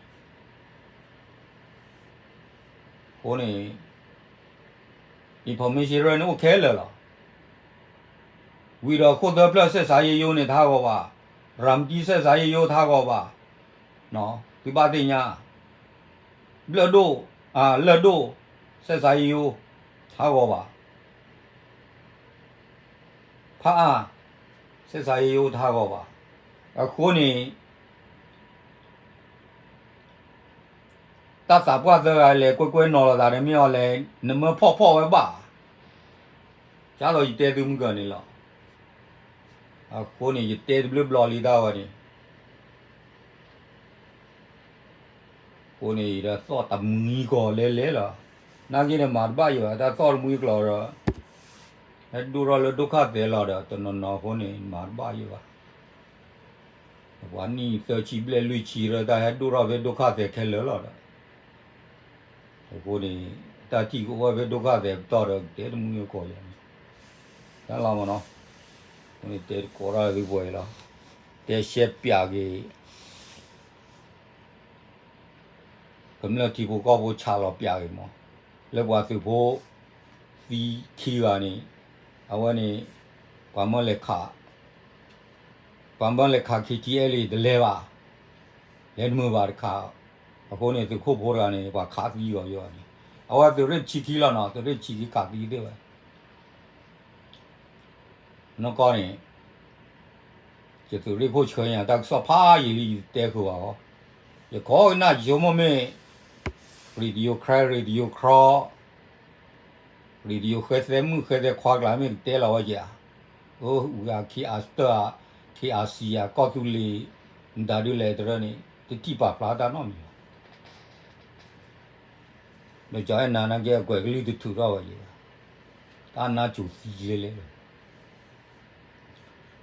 အဃိန့ၣ် information ရၢၢ်န့ၣ်အိၣ်ခဲလၢာ်လီၤ. ဝံၤဒီးခိၣ်သၢဖျၢၣ် ဆက်ဆံရေးရုံး န့ၣ် တဟးဂီၤဘၣ်, ရၤမတံ ဆက်ဆံရေးရုံး တဟးဂီၤဘၣ်, သုဘၣ်သ့ၣ်ညါ, ဘျၢၣ်ဒိၣ်, လၢၢ်ဒိၣ် ဆက်ဆံရေးရုံး တဟးဂီၤဘၣ်, ဖးအါ ဆက်ဆံရေးရုံး တဟးဂီၤဘၣ်, အဃိန့ၣ် တၢ်သးပှၢ်သၢဂၤလဲၤကွဲကွဲနီၤလိာ်သးဒီး မ့ၢ်အီၤလဲၣ် နမၢဖီၣ်ဖီၣ်ဝဲဘၣ်, ကၢ်သိးယတဲသုမုၢ်ကၢၤန့ၣ်လီၤ. အဃိန့ၣ် ယတဲတဘျုးဘျီလံတၢ်ဝဲန့ၣ်, အဃိန့ၣ် ယတၢ်သီၣ်တမှံကီၢ်လဲၤလဲၤလီၤ. နာ်က့န့ၣ် မၤတဘၣ်ယိာ် တၢ်သီၣ်တမှံကျီၤဒီး ဟဲဒိၣ်ထီၣ်လၢဒိၣ်ခါသဲးလီၤဒီး တနီၤနီၤအဃိန့ၣ် မၤတဘၣ်ယိာ်ဘၣ်. ပှၤနံၣ်သၢဆံဘျဲၣ်လွံၢ်ဆံဒီး တၢ်ဟဲဒိၣ်ထီၣ်ဖဲဒိၣ်ခါသဲးခဲလၢာ်လီၤဒီး အဃိန့ၣ် တၢ်ထံၣ်ကအိၣ်ဝဲဖဲဒိၣ်ခါသဲးပတီၢ်ဒီး တဲတမှံကီၢ်ယၤန့ၣ် တၢ်လီၤမးနီၤ, အဃိန့ၣ် တဲတကိးတၢ်သုပှဲၤလီၤ. တဲရှဲပၠးက့ၤ ကမျၢၢ်ထံဖိကီၢ်ဖိဆးလီၤပၠးက့ၤမး, လၢပှၤသုးဖိသံခံဂၤန့ၣ်, အဝဲန့ၣ် ပှၤမၢလဲၤခး, ပှၤမၢလဲၤခး ခ့ထံအဲလ့ၣ် တလဲၤဘၣ်, လဲၤတမုာ်ဘၣ်တခါ, အဃိန့ၣ် သုးခိၣ်ဖိတဂၤန့ၣ် ပှၤခးသံဂီၤယိာ်န့ၣ်, အဝဲသုးရ့ၣ်ဆံခံလီၤနီၤ, သုးရ့ၣ်ဆံခံခးသံသ့ၣ်ဝဲ နီၢ်ကီၢ်န့ၣ် ယသုးရ့ၣ်ခိၣ်ဆှၢညါ တၢ်ကစီၣ်ဖးယံာ်လံယတဲဃုာ်ဘၣ်ဃီ, ယကိးကနၣ်ယဆိကမိၣ်မ့ၢ် Radio Karen Radio Kro Radio ဃဲသဲမုၣ်ဃဲသဲခွါကျါမ့ၢ်ကတဲလီၤဝဲက့ၤဧါ, အိၣ်ဝဲ K R တၢၢ် K R C ဧါ ကီၢ်သူလ့ၤ မတၤဒုလဲၣ်တရၢန့ၣ် တထံၣ်ပာ်ဖျါတၢ်နီတမံၤဘၣ်. ဒီးကၠီအဲၣ်နၤနာ်က့ အကွဲးကလုၢ်တထုးထီၣ်ဝဲယဲဘၣ်. တၢ်နါစိၤသံလဲလဲလီၤ.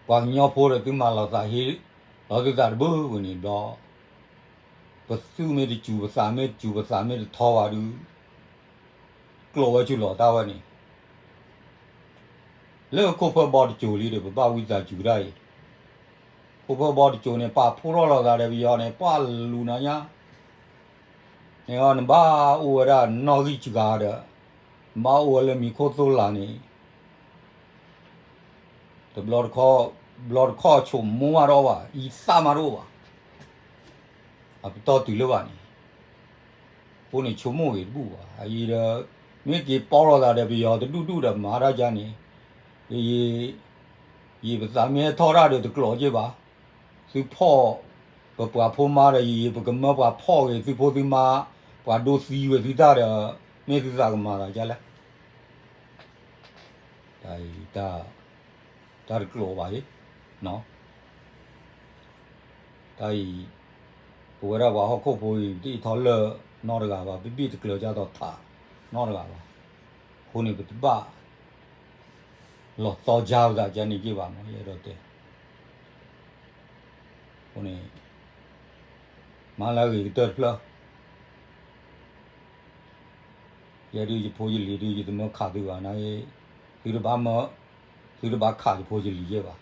ပှၤကညီဖိဒီးသုမၤလီၤသးဟ့ လီၤသုသးတဘၣ်ဝဲန့ၣ်ဘျီ ပသူၣ်မ့ၢ်တစူၤ ပသးမ့ၢ်တစူၤ ပသးမ့ၢ်တထီဘၣ်ဒီး ကျိးဝဲဆူၣ်လီၤတၢ်ဝဲန့ၣ် လၢခိၣ်ဖၢဘီတစိၤလံဒီး ပဘၣ်ဝံသးစူၤတၢ်အံၤ, ခိၣ်ဖၢဘီတစိၤန့ၣ် ပာ်ဖှိၣ်ထီၣ်လိာ်သးဒီးပယီၤန့ၣ် ပှၤလူၤနၤညါ, န့ၣ်အီၤ နဘၣ်အိၣ်ဝဲဒၣ်နီၣ်ဂံၢ်စှၤဒီး နဘၣ်အိၣ်ဝဲလၢမံၤခိၣ်သိလးန့ၣ် တဘျီတခီၣ် ဘျီတခီၣ်ဆိကမိၣ်မးတအိၣ်ဘၣ်, အံသၣ်မးတအိၣ်ဘၣ်, အပတီၢ်တုၤလၢဘၣ်န့ၣ် အဃိန့ၣ်ဆိကမိၣ်ဂ့ၤတဘူၣ်ဘၣ်. အအံၤဒီး မ့ၢ်က့ၤပီၢ်လိာ်သးဒီးပယီၤတဒူၣ်ဒူၣ်ဒီးမၤတၢ်ယါန့ၣ်, ယ ယပသးမ့ၢ်ဟဲထီၣ်တၢ်ဒီးတကျိးက့ၢ်ဘၣ်. သုဖီၣ်ပပှၤဖိမါဒီး ယယံာ်ပကမၢပှၤဖီၣ်ဂ့ၤသုဖိသုမါ, ပှၤဒိသံဝဲသုတၢ်ဒီး မ့ၢ်သုသးကမၤသးဒ်လဲၣ်. တၢ်အံၤ တၢ်တကျိးဘၣ်အံၤ, တၢ်အံၤ ပဝဲဒၣ်ပှၤဟီၣ်ခိၣ်ဖိအံၤ ပတအံးထီၣ်လၢာ်နီတဂၤဘၣ်, ပဘ့ၣ်တကျၢၤကၢ်သိးထးနီတဂၤဘၣ်. အဃိန့ၣ် ပတဘၣ် လီၤသီကၢ်ပသးကန့ၣ်က့ၢ်ဘၣ်မး ယအဲၣ်ဒိးတဲ. အဃိန့ၣ် မၤလၢအဂ့ၤကတၢၢ်တဖျၢၣ် ယဲဒုးယဖိယလံၤဒုး ယတမၢခးသုဘၣ်နာ်က့, သုတဘၣ်မၢ, သုတဘၣ်ခးယဖိယလံၤယဲၢ်ဘၣ်.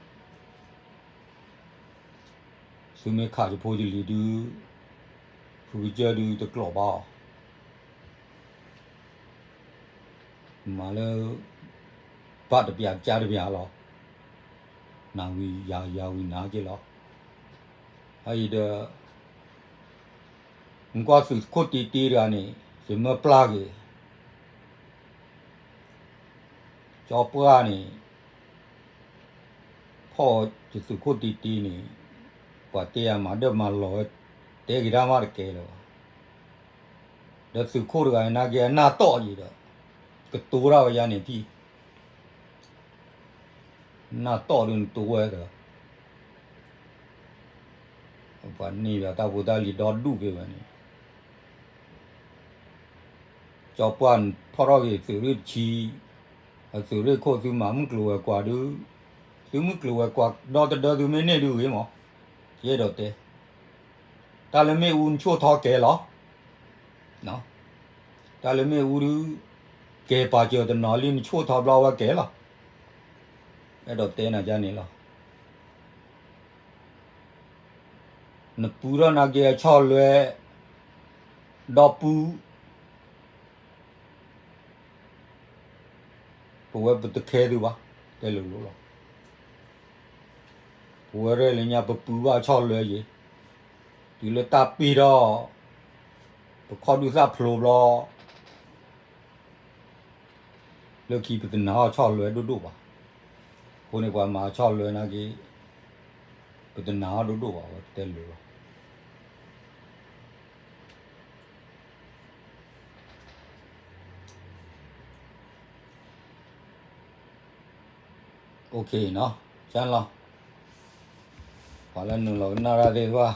သုမ့ၢ်ခးယဖိယလံၤဒုး, ဖုကစၢၢ်ဒုးတကျိးဘၣ်အီၤ, မၤလၢ ဘၣ်တပျးကၢ်တပျးလီၤ. နၤဝံၤယၤ ယၤဝံၤနၤက့ၢ်လီၤ. အအံၤဒီး နကွၢ်သုးခိၣ်တံတ့တဂၤန့ၣ် ယမၢပျၢ်က့ၤ ကၠီပှၢ်န့ၣ် ဖီၣ်ယသုးခိၣ်တံတ့န့ၣ် ပှၤတဲယၤမၤဒၢၣ်မၤလီၤဝဲ တဲက့ၤတၢ်မးတကဲလၢၤဘၣ်. ဒီးသုးခိၣ်တဂၤန့ၣ် နာ်က့အနၢ်တီၢ်ယံၤဒီး ကတိၤတၢ်ဝဲယါန့ၣ်ဖံ နၢ်တီၢ်ဒုးနတိၤဝဲဒီး ပှၤန့ၢ်ဘၣ်တၢ်ဖိတၢ်လံၤဒီဒူၣ်ဖဲဝဲန့ၣ် ကၠီပှၢ်ဖီၣ်ထီၣ်က့ၤသုးရ့ၣ်တဆံ, အသုးရ့ၣ်ခိၣ်သုမၤမုၢ်ကျိၤဝဲၤကွာ်ဒုး, သုမုၢ်ကျိၤဝဲၤကွာ်ဒီတဒၢသုမ့ၢ်န့ၢ်ဒုးဂ့ၤမး, ယအဲၣ်ဒိးတဲ, တၢ်လၢမ့ၣ်အူနဆိၣ်ထီကဲလီၤ. တၢ်လၢမ့ၣ်အူဒုး ကဲပာ်စၢၤတနီၤလံ နဆိၣ်ထီဘျီဝဲကဲလီၤ. အဲၣ်ဒိးတဲနၤဒ်န့ၣ်လီၤ. နပူထီၣ်နာ်က့အဆီၣ်လွဲ ဒီပုၢ် ပဝဲပတခဲသုဘၣ်, တဲလိၤလိၤလီၤ. ပဝဲရဲၣ်လၢညါပပူဘၣ်ဆီၣ်လွဲယ့ၤ, တုၤလၢတၢ်ပ့ၢ်ထီၣ် ပခီၣ်ဒုၣ်သၣ်ဖျိဘျီ လၢခံပတနာ်အီၤဆီၣ်လွဲဒိၣ်ဒိၣ်ဘၣ်. အဃိန့ၣ်ပှၤမၤဆီၣ်လွဲနာ်က့ ပတနာ်အီၤဒိၣ်ဒိၣ်ဘၣ် ဝဲတဲလိၤလီၤ. OK နီၤ, ကလီၤ, ပှၤလၢနုာ်လီၤကနၣ်တၢ်သ့ၣ်တဖၣ်,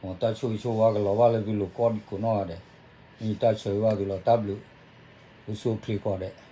မ်တၢ်ဆိၣ်ဂ့ၤဆိၣ်ဝါကလီၤဘၣ်လၢသုလိၤကိးဒံကိးနီၢ်ဂၤဒဲး, မ့ၢ်တၢ်ဆၢဂ့ၤဘၣ်သုလီၤ တၢ်ဘျုး, အိၣ်ဆူၣ်အိၣ်ချ့ကိးဂၤဒဲး.